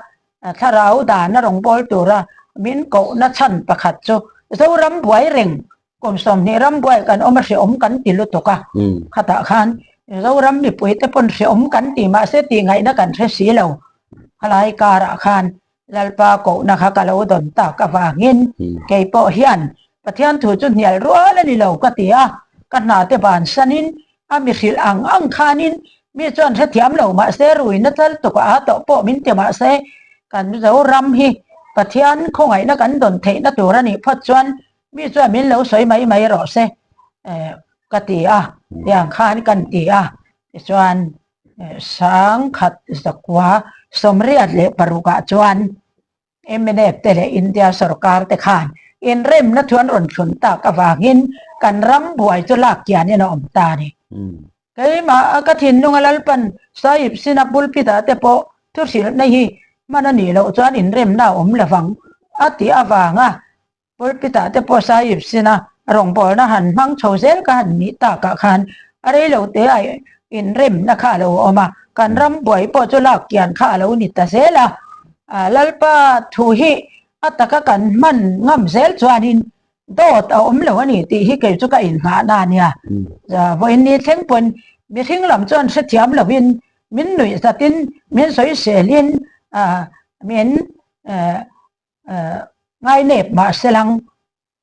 thlarau dana rawngbâwl tura min kohna chhan pakhat chu Zoram buai reng kum 20 ram buai kan awm a hrehawm kan ti lutuk a, khatah khan Zoram mipuite pawn hrehawm kan ti mahse tihngaihna kan hre si lo. Khalai karah khan Lalpa kohna kha ka lo dawn tak avangin kei pawh hian Pathian thu chu hnial rual a ni lo ka ti a, ka hna te bansanin a mi hrilh ang ang khanin mi chuan hrethiam lo mahse ruina tlal tuk a tawh pawh min ti mahse kan Zoram hi Pathian khawngaihna kan dawn theihna tur a nih phawt chuan mi chuan min lo sawi mai mai rawh se ka ti a, tiang khan kan ti a tichuan 1986 ah chuan mnf te leh India sorkar te khan inremna thu an rawn thlun tak avangin kan ram buai chu lak kianin a awm ta a ni. Keimah a ka thinlunga Lalpan Sahib Sina pulpit ah te pawh thu hrilhna hi hman a nih loh chuan inremna a awm lovang a tih avanga Pulpit ah te pawh Sahib Sina rawngbawlna han hmang chho zel ka han nih takah khan a reilo te a inremna kha a lo awm a, kan ram buai pawh chu lak kian kha a lo ni ta zel a. Lalpa thu hi a taka kan hman ngam zel chuanin dawt a awm lo a ni tih hi kei chu ka inngahna a nia. Vawiin ni thleng pawn mihring lam chuan hrethiam lovin min nuih zatin min sawiselin min ngainep mahselang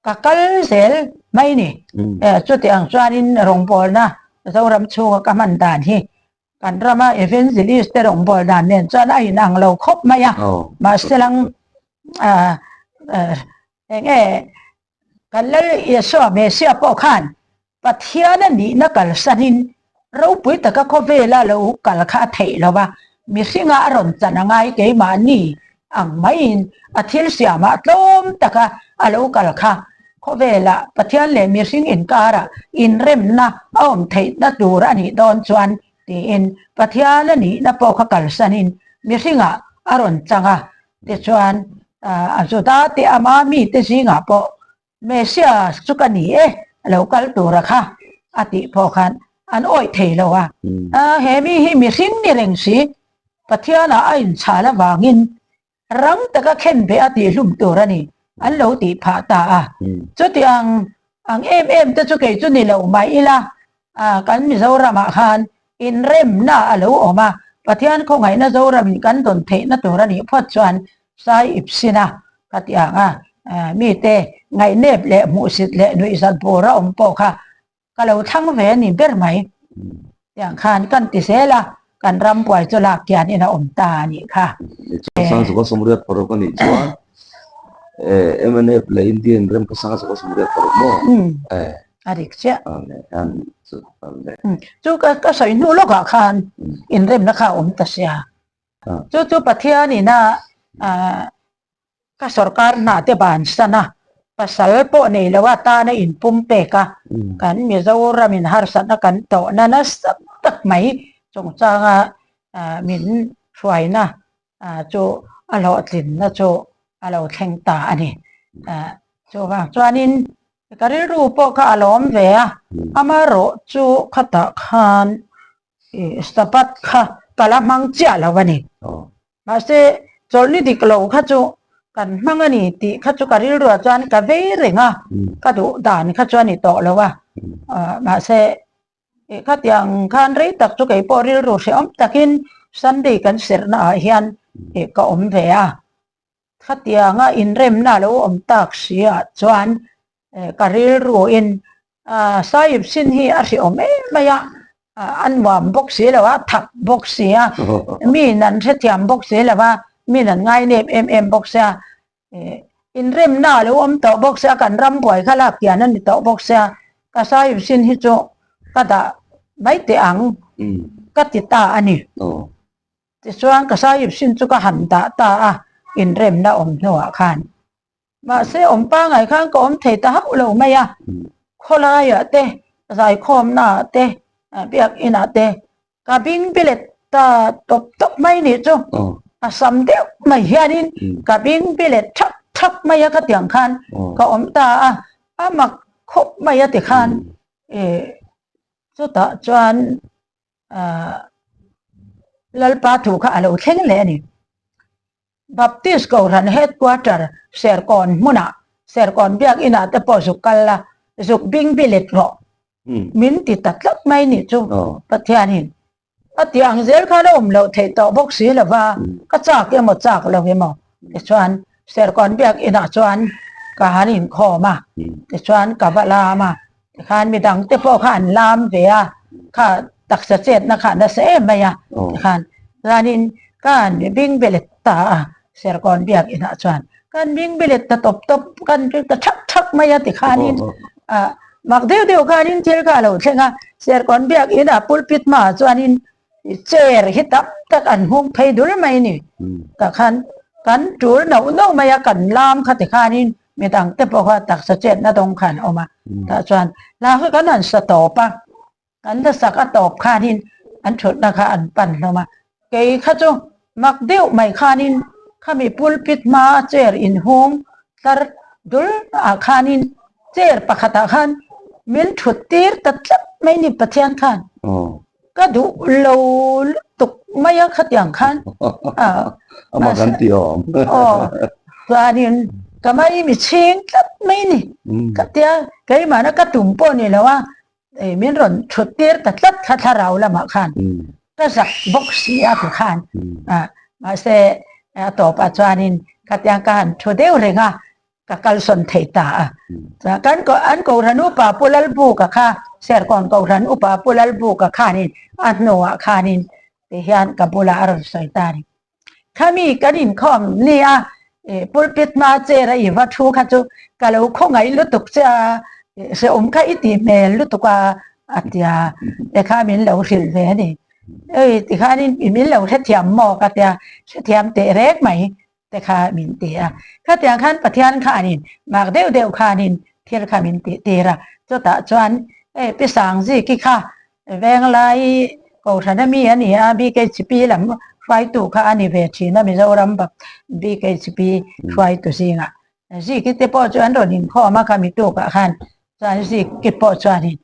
ka kal zel mai ni. Chuti ang chuanin rawngbawlna Zoram chhunga ka hman dan hi kan rama evangelist te rawngbâwl dan nen chuan a inang lo khawp mai a, mahselang eng nge kan Lal Isua Messiah pawh khan Pathian a nihna kalsanin ropui taka khawvela lo kal kha a theih lo va, mihringa a rawn chan a ngai keimahni ang maiin a thil siamah tlawm taka a lo kal kha khawvela Pathian leh mihring inkarah inremna a awm theihna tur a nih dawn chuan tiin Pathian a nihna pawh kha kalsanin mihringah a rawn chang a, tichuan a Juda te ama mite zingah pawh Messiah chu ka ni e, a lo kal tura kha a tih pawh khan an awih thei lo a. He mi hi mihring ni reng si, Pathianah a inchhal avangin rang taka khenbeh a tihhlum tur a ni, an lo tih phah ta a. Chuti ang ang em em te chu kei chu ni lo mai ila, kan Mizoramah khan inremna a lo awm a, Pathian khawngaihna Zoramin kan dawn theihna tur a nih phawt chuan Sai ip sin a, ka ti ang a, mite ngaihnep leh hmuhsit leh nuihzat bur a awm pawh kha ka lo thlang ve a ni ber mai. Tiang khan kan ti zel a, kan ram buai chu lak kian in a awm ta a nih kha. 1986 a nih chuan mnf leh Indian rem kha 1986 maw? A dik chiah. Chu ka sawi hnu lawkah khan inremna kha a awm ta sia. Chu chu Pathianin a ka sorkar hna te bansan a, pasal pawh nei lo a tana inpum pek a, kan Mizoramin harsatna kan tawhna nasa tak mai chungchanga min hruaina chu a hlawhtlinna chu a lo thleng ta a ni. Chuvang chuanin ka rilru pawh kha a lawm ve a, amaherawh chu khatah khan Sabbath kha ka la hmang chiah lo a ni. Mahse, chawlhni dik lo kha chu kan hmang a ni tih kha chu ka rilruah chuan ka vei reng a, ka duh dan kha chu a ni tawh lo a. Mahse, khatiang khan rei tak chu kei pawh rilru hrehawm takin Sunday kan serhna ah hian ka awm ve a. Khatianga inremna lo awm tak si ah chuan ka rilruin Sahib sin hi a hrehawm em mai a, a nuam bawk si lo a, thak bawk si a, miin an hrethiam bawk si lo a, miin an ngainep em em bawk sia, inremna a lo awm tawh bawk sia, kan ram buai kha lak kian a ni tawh bawk sia, ka Sahib sin hi chu ka dah mai teh ang ka ti ta a ni. Tichuan ka Sahib sin chu ka han dah ta a, inremna awm hnuah khan. Mahse awm pangai khan ka awm thei ta hauh lo mai a, khawlaiah te, zaikhawmnaah te, biakinah te ka bing bilet ta tawp tawp mai nih chu a sam deuh mai hianin ka bing bilet thak thak mai a khatiang khan ka awm ta a, a mak khawp mai a tikhan chutah chuan. Lalpa thu kha a lo thleng leh a ni. Baptist Kohhran Headquarter Serkawn hmunah Serkawn Biak Inah te pawh zuk kal la, zuk bing bilet rawh min ti ta tlat mai nih chu Pathianin a tih ang zel khan a awm loh theih tawh bawk si lo va, ka chak emaw chak lo emaw tichuan Serkawn Biak Inah chuan ka han inkhawm a, tichuan ka va lam a, tikhan midang te pawh kha an lam ve a, kha taksa chetna kha a nasa em mai a, tikhan chuanin ka han bing belet ta a Serkawn Biak Inah chuan kan bing belet ta tawp tawp kan bing ta thak thak mai a tikhanin ah mak deuh deuh khanin thil kha a lo thleng a, Serkawn Biak Inah pulpit hmaah chuanin chair hi tam tak an hung phei dul mai a ni. Tah khan kan tul nauh nauh mai a, kan lam kha tikhanin midang te pawh kha taksa chetna dawng kha an awm a. Tah chuan hla kha kan han sa tawp a, kan la sak a tawp khanin an thutna kha an pan hlawm a. Kei kha chu mak deuh mai khanin khami pulpit hmaa chair inhung tlar dul ah khanin chair pakhatah khan min thut tir ta tlat mai ni Pathian khan. Ka duh lo lutuk mai a khatiang khan Ama kan ti awm. Aw chuanin ka mai mi chhing tlat mai ni. Ka tia keimahna ka tum pawh ni lo a min rawn thut tir ta tlat kha thlarau lamah khan ka zak bawk si a ti khan mahse a tawpah chuanin khatiang ka han thu deuh reng a ka kalsawn thei ta a. Chuan kan ko an Kohhran upa Pu Lalbuka kha Serkawn Kohhran upa Pu Lalbuka khanin a hnuah khanin tihian ka bulah a rawn sawi ta a ni. Khami kan inkhawm ni a pulpit hma chair a i va thu kha chu ka lo khawngaih lutuk che a, hrehawm kha i tih hmel lutuk a a ti a, tikha min lo hrilh ve a ni. Ei tikhanin i min lo hrethiam maw ka tia, hrethiam teh rek mai. te kha min ti a. Khatiang khan Pathian khanin mak deuh deuh khanin thil kha min tih tir a. Chutah chuan hei Pi Sangziki kha Venglai Kohhran a mi a ni a, BKHP lam hruaitu kha a ni ve thin a, Mizoram BKHP hruaitu zingah. Ziki te pawh chu an rawn inkhawm a khami tukah khan chuan Ziki pawh chuanin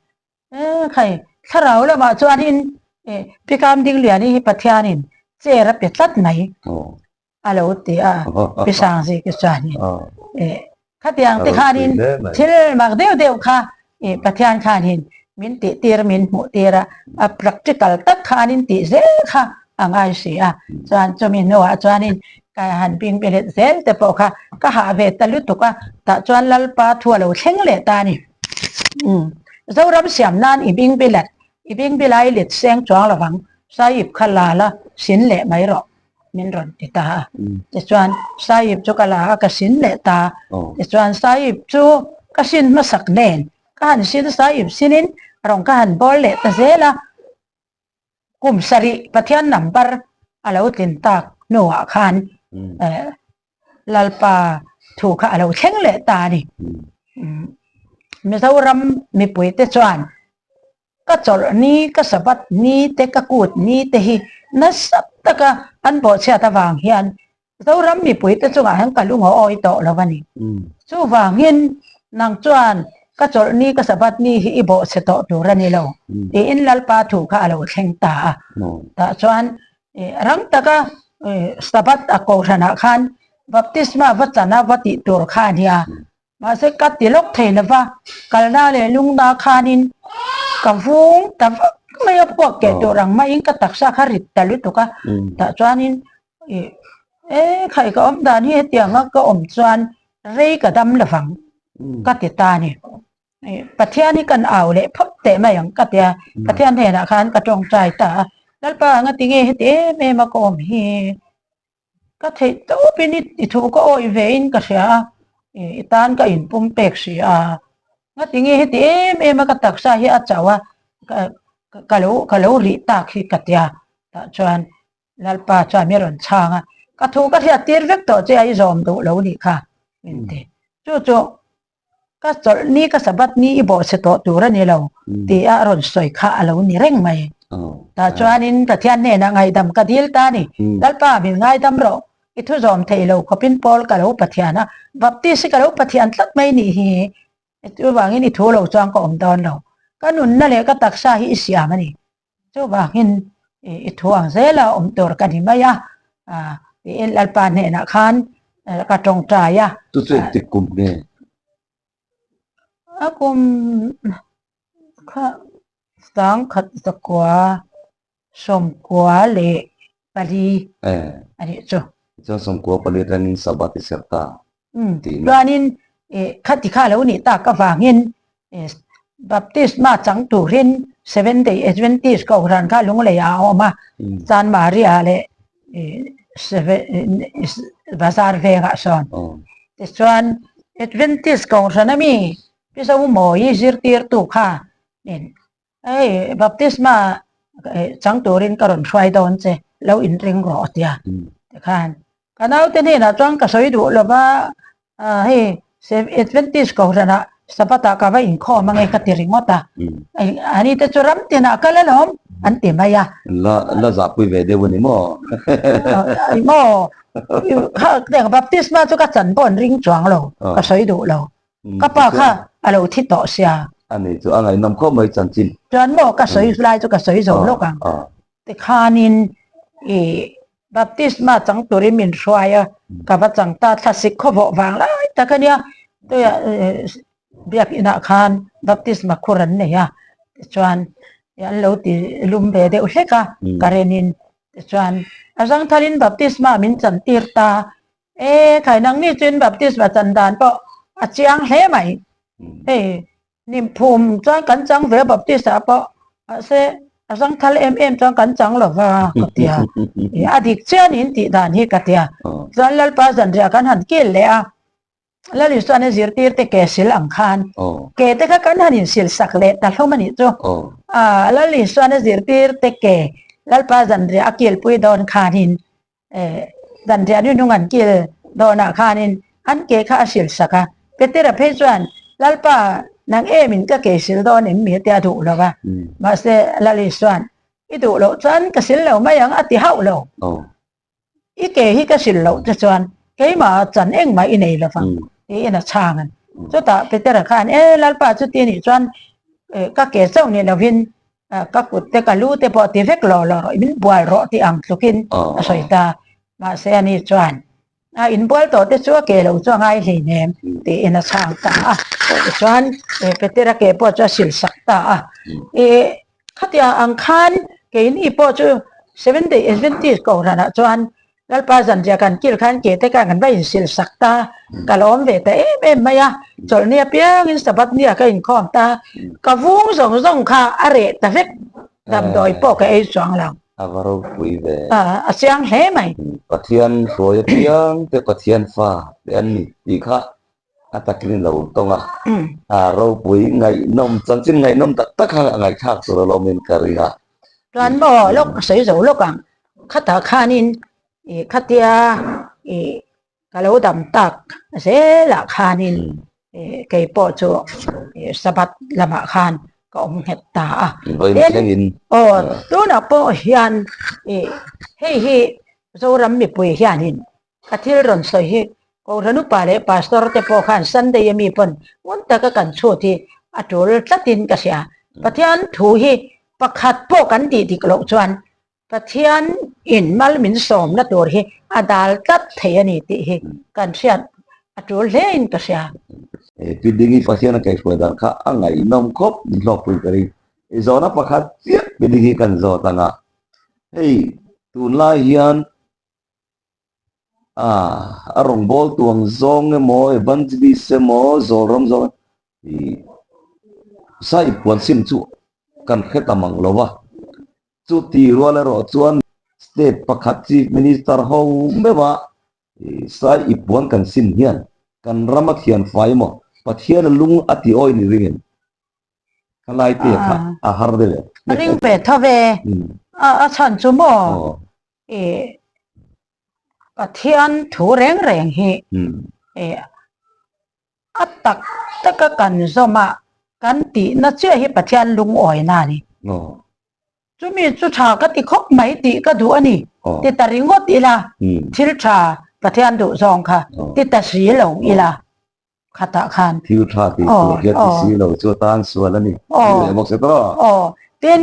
E khai, thlarau lamah chuanin e Pi Kamdingliani hi Pathianin chair a pe tlat mai a lo ti a, Pi Sangziki chuanin e khatiang te khanin thil mak deuh deuh kha e Pathian khanin min tih tir min hmuh tir a, a practical tak khanin tih zel kha a ngai si a, chuan chumi hnuah chuanin ka han bing belet zel te pawh kha ka hah ve ta lutuk a, tah chuan Lalpa thu a lo thleng leh ta a ni. Umm Zoram siam nan i bing bilat i bing bilai let seng chuang lovang Sahib kha la la sin leh mai rawh min rawn ti ta a. Tichuan Sahib chu ka la a ka sin leh ta. Tichuan Sahib chu ka sin hmasak nen ka han sin Sahib sinin rawng ka han bawl leh ta zel a. Kum sarih Pathian number a lo tlin tak hnuah khan Lalpa thu kha a lo thleng leh ta a ni. Mizoram mipuite chuan ka chawlh ni, ka Sabbath ni te, ka kut ni te hi nasa taka an bawhchhiat avang hian Zoram mipuite chungah hian ka lung a awi tawh lo a ni. Chuvangin nang chuan ka chawlh ni, ka Sabbath ni hi i bawhchhe tawh tur a ni lo tiin Lalpa thu kha a lo thleng ta a. Tah chuan Rang taka Sabbath a kohhranah khan baptisma va chan a va tih tur kha a nia. Mahse ka ti lawk thei lo va, kalna leh lungna khanin ka vung ta vak mai a, puak keh tur ang maiin ka taksa kha rit ta lutuk a. Tah chuanin e khai ka awm dan hi hetianga ka awm chuan rei ka dam lovang ka ti ta a ni. Pathian hi kan au leh phawt teh mai ang ka tia, Pathian hnenah khan ka tawngtai ta a, Lalpa anga tinge heti em em a ka awm hi, ka theih tawpin i thu ka awih ve in ka hria a, i tan ka inpum pek si a, nga tinge heti em em a ka taksa hi a chauh a, ka lo ka lo rih tak hi ka tia, tah chuan Lalpa chuan mi rawn chhang a, ka thu ka hriat tir vek tawh che a i zawm duh lo nih kha min ti, chu chu Ka chawlh ni ka Sabbath ni i bawhchhe tawh tur a ni lo tih a rawn sawi kha a lo ni reng mai. Tah chuanin Pathian hnenah ngaihdam ka dil ta a ni. Lalpa min ngaidam rawh, i thu zawm thei lo khawpin Paul ka lo Pathian a, Baptist hi ka lo Pathian tlat mai nih hi. Chuvangin i thu lo chuan ka awm dawn lo. Ka nunna leh ka taksa hi i siam a ni. Chuvangin. I thu ang zela awm tur ka ni mai a, tiin Lalpa hnenah khan ka tawngtai a. Chu chu engtik kum nge? A kum kha sangkhat zakua 94 a nih chu. Tichuan 94 atangin Sabbath i serh ta tihna. Chuanin khati kha lo nih tak avangin Baptisma chang turin Seventh Day Adventist Kohhran kha Lunglei ah a awm a, San Maria leh Bazar vengah sawn. Tichuan Adventist Kohhran ami Pi Zomawi zirtirtu kha Hei baptisma chang turin ka rawn hruai dawn che, lo inring rawh a ti a. Tikhan ka naute hnenah chuan ka sawi duh lo va, hei Adventist Kohhranah Sabbath ah ka va inkhawm ange ka ti ringawt a. Ani te chu ram tinah kal alawm an ti mai a. La la zahpui ve deuh a ni maw? Maw? Baptisma chu ka chan pawh an ring chuang lo, ka sawi duh lo. Ka pa kha a lo thi tawh sia. A ni chu a ngaihnawm khawp mai chanchin. Chuan maw ka sawi lai chu ka sawi zo lawk ang. Tikhanin i baptisma chang turin min hruai a, ka va chang ta thlasik khawvawh vang lai tak a nia. Tuiah biakinah khan baptisma khur an nei a, tichuan an lo ti lum ve deuh hlek a, ka renin tichuan a zangthalin baptisma min chantir ta. E, khai nang ni chuin baptisma chan dan pawh a chiang hle mai. Hei, nimphum chuan kan chang ve baptist ah pawh, mahse a zangthal em em chuan kan chang lo va ka ti a. E, a dik chian in tih dan hi ka ti a. Chuan Lalpa zanriah kan han kil leh a, Lal Isuan a zirtir te ke sil ang khan, ke te kha kan han insil sak leh ta hlawm a nih chu. A, Lal Isuan a zirtir te ke Lalpa zanriah a kilpui dawn khanin Zanriah ni hnung an kil dawnah khanin an ke kha a sil sak a. Petera phei chuan, Lalpa, nang emin ka ke sil dawn em mi? tia duh lo va. Mahse, Lal Isuan, I duh loh chuan ka sil lo mai ang a ti hauh lo. I ke hi ka sil loh te chuan keimah chan engmah i nei lo vang, tiin a chhang a. Chutah Petera khan, E Lalpa, chuti nih chuan ka ke chauh ni lovin Ka kut te ka lu te pawh ti vek lo lo rawh, min bual rawh tih ang tlukin a sawi ta. Mahse ani chuan a inbual tawh te chu a ke lo chu a ngai hleinem tiin a chhang ta a. Tichuan Petera ke pawh chu a sil sak ta a. Khatia ang khan keini pawh chu Seventh Day Adventist Kohhranah chuan Lalpa zanriah kan kil khan ke te khan kan va insil sak ta, ka lo awm ve ta em em mai a, chawlhni apiangin Sabbath nia ka inkhawm ta, ka vung zawng zawng kha a reh ta vek, damdawi pawh ka ei chuang lo. A va ropui ve. A chiang hle mai. Pathian hruai apiang te Pathian fa te an ni tih kha a takin lo tawng a, a ropui ngaihnawm chanchin ngaihnawm tak tak kha a ngaihthlak tur alawmin ka ring a. Chuan maw lawk ka sawi zo lawk ang, khatah khanin ih khatia ih ka lo dam tak zelah khanin ih kei pawh chu ih Sabbath lamah khan ka awm nghet ta a. Tin, aw tunah pawh hian ih hei hi Zoram mipui hianin Ka thil rawn sawi hi Kohhran upa leh Pastor te pawh khan Sunday ami pawn ngun taka kan chhut hi a tul tlatin ka hria. Pathian thu hi pakhat pawh kan tih dik loh chuan Pathian in mal min sawmna tur hi a dal tlat thei a ni tih hi kan hriat a tul hle in ka hria. Building hi Pathian a kaihhruai dan kha a ngaihnawm khawp min hlawkpui ka ring. I zawhna pakhat chiah building hi kan zawt ang a, hei tunlai hian A rawngbâwl tuang zawng emaw, evangelist emaw, zawlram zawng emaw, sai puan sim chu kan hre ta mang lo va. Chuti rual erawh chuan state pakhat chief minister ho meuha sai i puan kan sim hian kan rama thianfai emaw Pathian a lung a ti awi ni ringin Ka lai te kha a har deuh em? A ring ve tho ve. A chhan chu maw? I Pathian thu reng reng hi i a tak taka kan zawm a, kan tihna chiah hi Pathian lungawina a ni. Chumi chu tha ka ti khawp mai tih ka duh a ni ti ta ringawt ila, thil tha Pathian duh zawng kha ti ta si lo ila. khatah khan. Thil tha tih tur hian ti si lo chu a tan sual a ni. Ti leh bawk se tawh. Aw, tin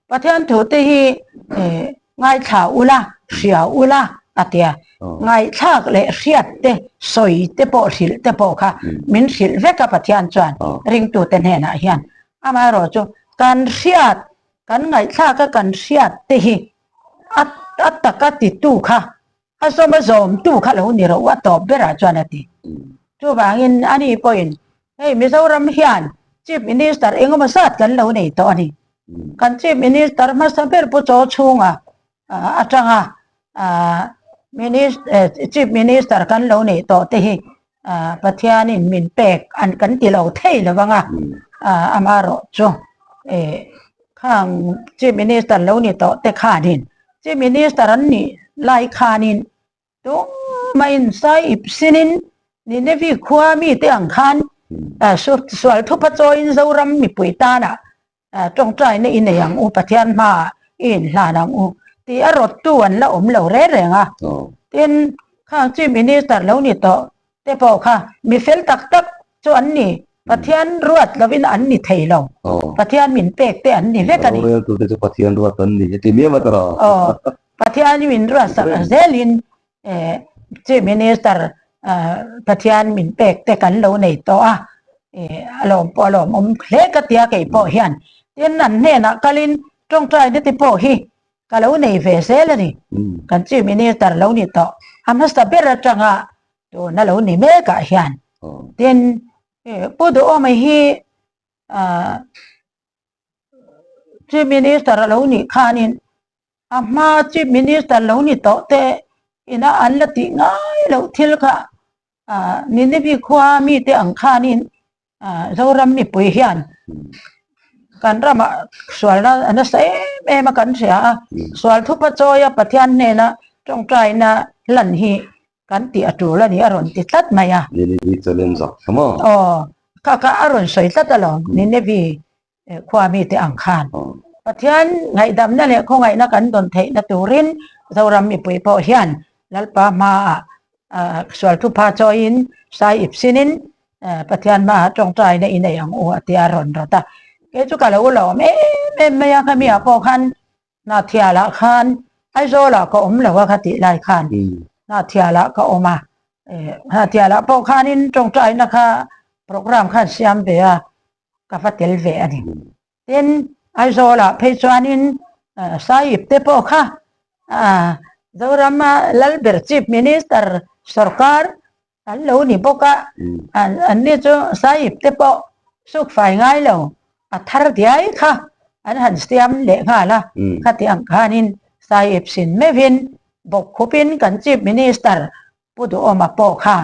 Pathian thu te hi ngaithla ula, hria ula a ti a. Ngaihthlak leh hriat te, sawi te pawh, hrilh te pawh kha min hrilh vek a Pathian chuan ringtute hnenah hian. Amaherawhchu kan hriat, kan ngaihthlak a kan hriat te hi a a taka titu kha a zawm a zawmtu kha lo ni rawh u a tawp berah chuan a ti. Chuvangin ani pawhin hei Mizoram hian Chief Minister engemaw zat kan lo nei tawh a ni. Kan Chief Minister hmasa ber Pu Chaw Chhunga atanga Chief Minister kan lo neih tawh te hi Pathianin min pek an kan ti lo thei lo vang a, amaherawhchu khang Chief Minister lo ni tawh te khanin Chief Minister an nih lai khanin tumah sai ip sinin Ninevi khua mite ang khan sual thupa chawiin Zoram mipui tana tawngtaina i nei ang u, Pathian hmaah i inhlan ang u tih a rawttu an la awm lo reng reng a. Tin, khang Chief Minister lo ni tawh te pawh kha mi fel tak tak chu an ni, Pathian ruat lovin an ni thei lo, Pathian min pek te an ni vek a ni. Roreltute chu Pathian ruat an ni heti miam a tawrh a. Aw, Pathian min ruat sak zelin Chief Minister Pathian min pek te kan lo nei tawh a, a lawm pawh a lawmawm hle ka tia kei pawh hian. Tin, an hnenah kalin tawngtaina te pawh hi ka lo nei ve zel a ni. Kan Chief Minister lo ni tawh a hmasa ber atanga tuna lo ni mekah hian. Tin, Pu Duhawma hi Chief Minister a lo nih khanin A hma Chief Minister lo ni tawh te ina an la tih ngai loh thil kha Ninevi khua mite ang khanin Zoram mipui hian kan ramah sualna a nasa em em a kan hria a, sual thupa chawia Pathian hnena tawngtaina hlan hi kan tih a tul a ni a rawn ti tlat mai a. Ninevi challenge ah kha maw? Aw, kha kha a rawn sawi tlat alawm Ninevi Khua mite ang khan Pathian ngaihdamna leh khawngaihna kan dawn theihna turin Zoram mipui pawh hian Lalpa hmaah sual thupha chawiin sai ip sinin Pathian hmaah tawngtaina i nei ang u a tia rawn rawt a. Kei chu ka lo lawm em em mai a, khami-ah pawh khan Hnahthialah khan Aizawlah ka awm lo a kha tih lai khan Hnahthialah ka awm a, Hnahthialah pawh khanin tawngtaina kha programme khan siam ve a, ka va tel ve a ni. Tin, Aizawlah phei chuanin Sahib te pawh kha Zorama Lalber Chief Minister sorkar an lo ni bawk a, an ni chu Sahib te pawh suk fai ngai lo, a thar diai kha an han siam leh nghal a, khati ang khanin Sahib sin meuhin bawkkhupin kan Chief Minister Pu Duhawma pawh kha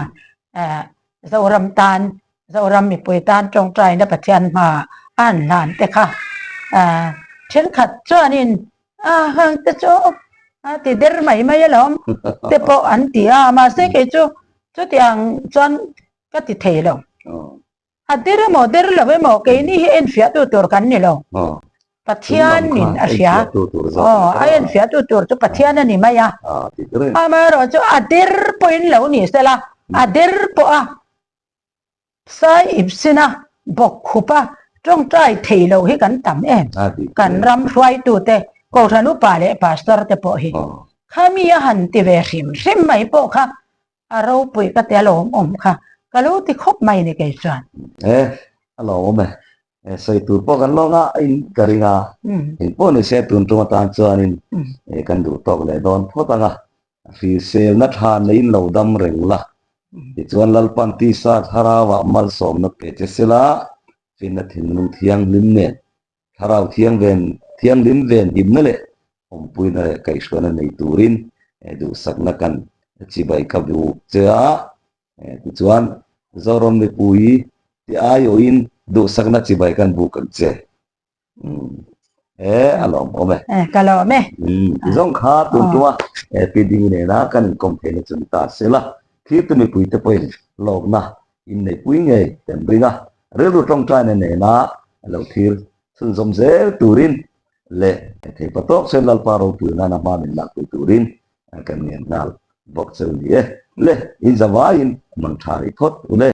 Zoram tan, Zoram mipui tan tawngtaina Pathian hma a han hlan te kha thenkhat chuanin a hang te chu a ti der mai mai alawm te pawh an ti a, mahse kei chu chutiang chuan ka ti thei lo. A der emaw der lo emaw keini hi enfiahtu tur kan ni lo. Pathianin a hria. Aw, a enfiahtu tur chu Pathian a ni mai a. Amaherawhchu a der pawhin lo ni sela, a der pawh a sai ip sin a, bawk khup a, tawngtai thei lo hi kan tam em. Kan ram hruaitute, Kohhran upa leh Pastor te pawh hi khami a han ti ve hrim hrim mai pawh kha A ropui ka ti a lawmawm kha ka lo ti khawp mai ni kei chuan. E, a lawmawm e. E, sawi tur pawh kan lawng a, in ka ring a. Eng pawh ni se tun tum atan chuanin e kan duh tawk leh dawn phawt ang a. Hriselna tha neiin lo dam reng la. Tichuan Lalpan tisa thlarauah malsawmna pe che sela, finna thinlung thianghlim nen Thlarau thiangven, thianghlim ven himna leh awmpuina leh kaihhruaina nei turin duhsakna kan chibai ka bu che a. Tichuan, Zoram mipui ti aiawhin duhsakna chibai kan buk ang che. E, a lawmawm e. Ka lawm e. Tizawng kha tun tuma Pi Ding nena kan inkawm theihna chu ni ta sela, thirtu mipuite pawhin lawmna Inneihpui ngei kan ring a, rilru tawngtaina nena a lo thir chhunzawm zel turin leh theipa tawk chuan Lalpa ropui nana hma min lakpui turin kan ngen nghal bawk cheu ni e. Le, in zavaiin mang tha rih phawt u le.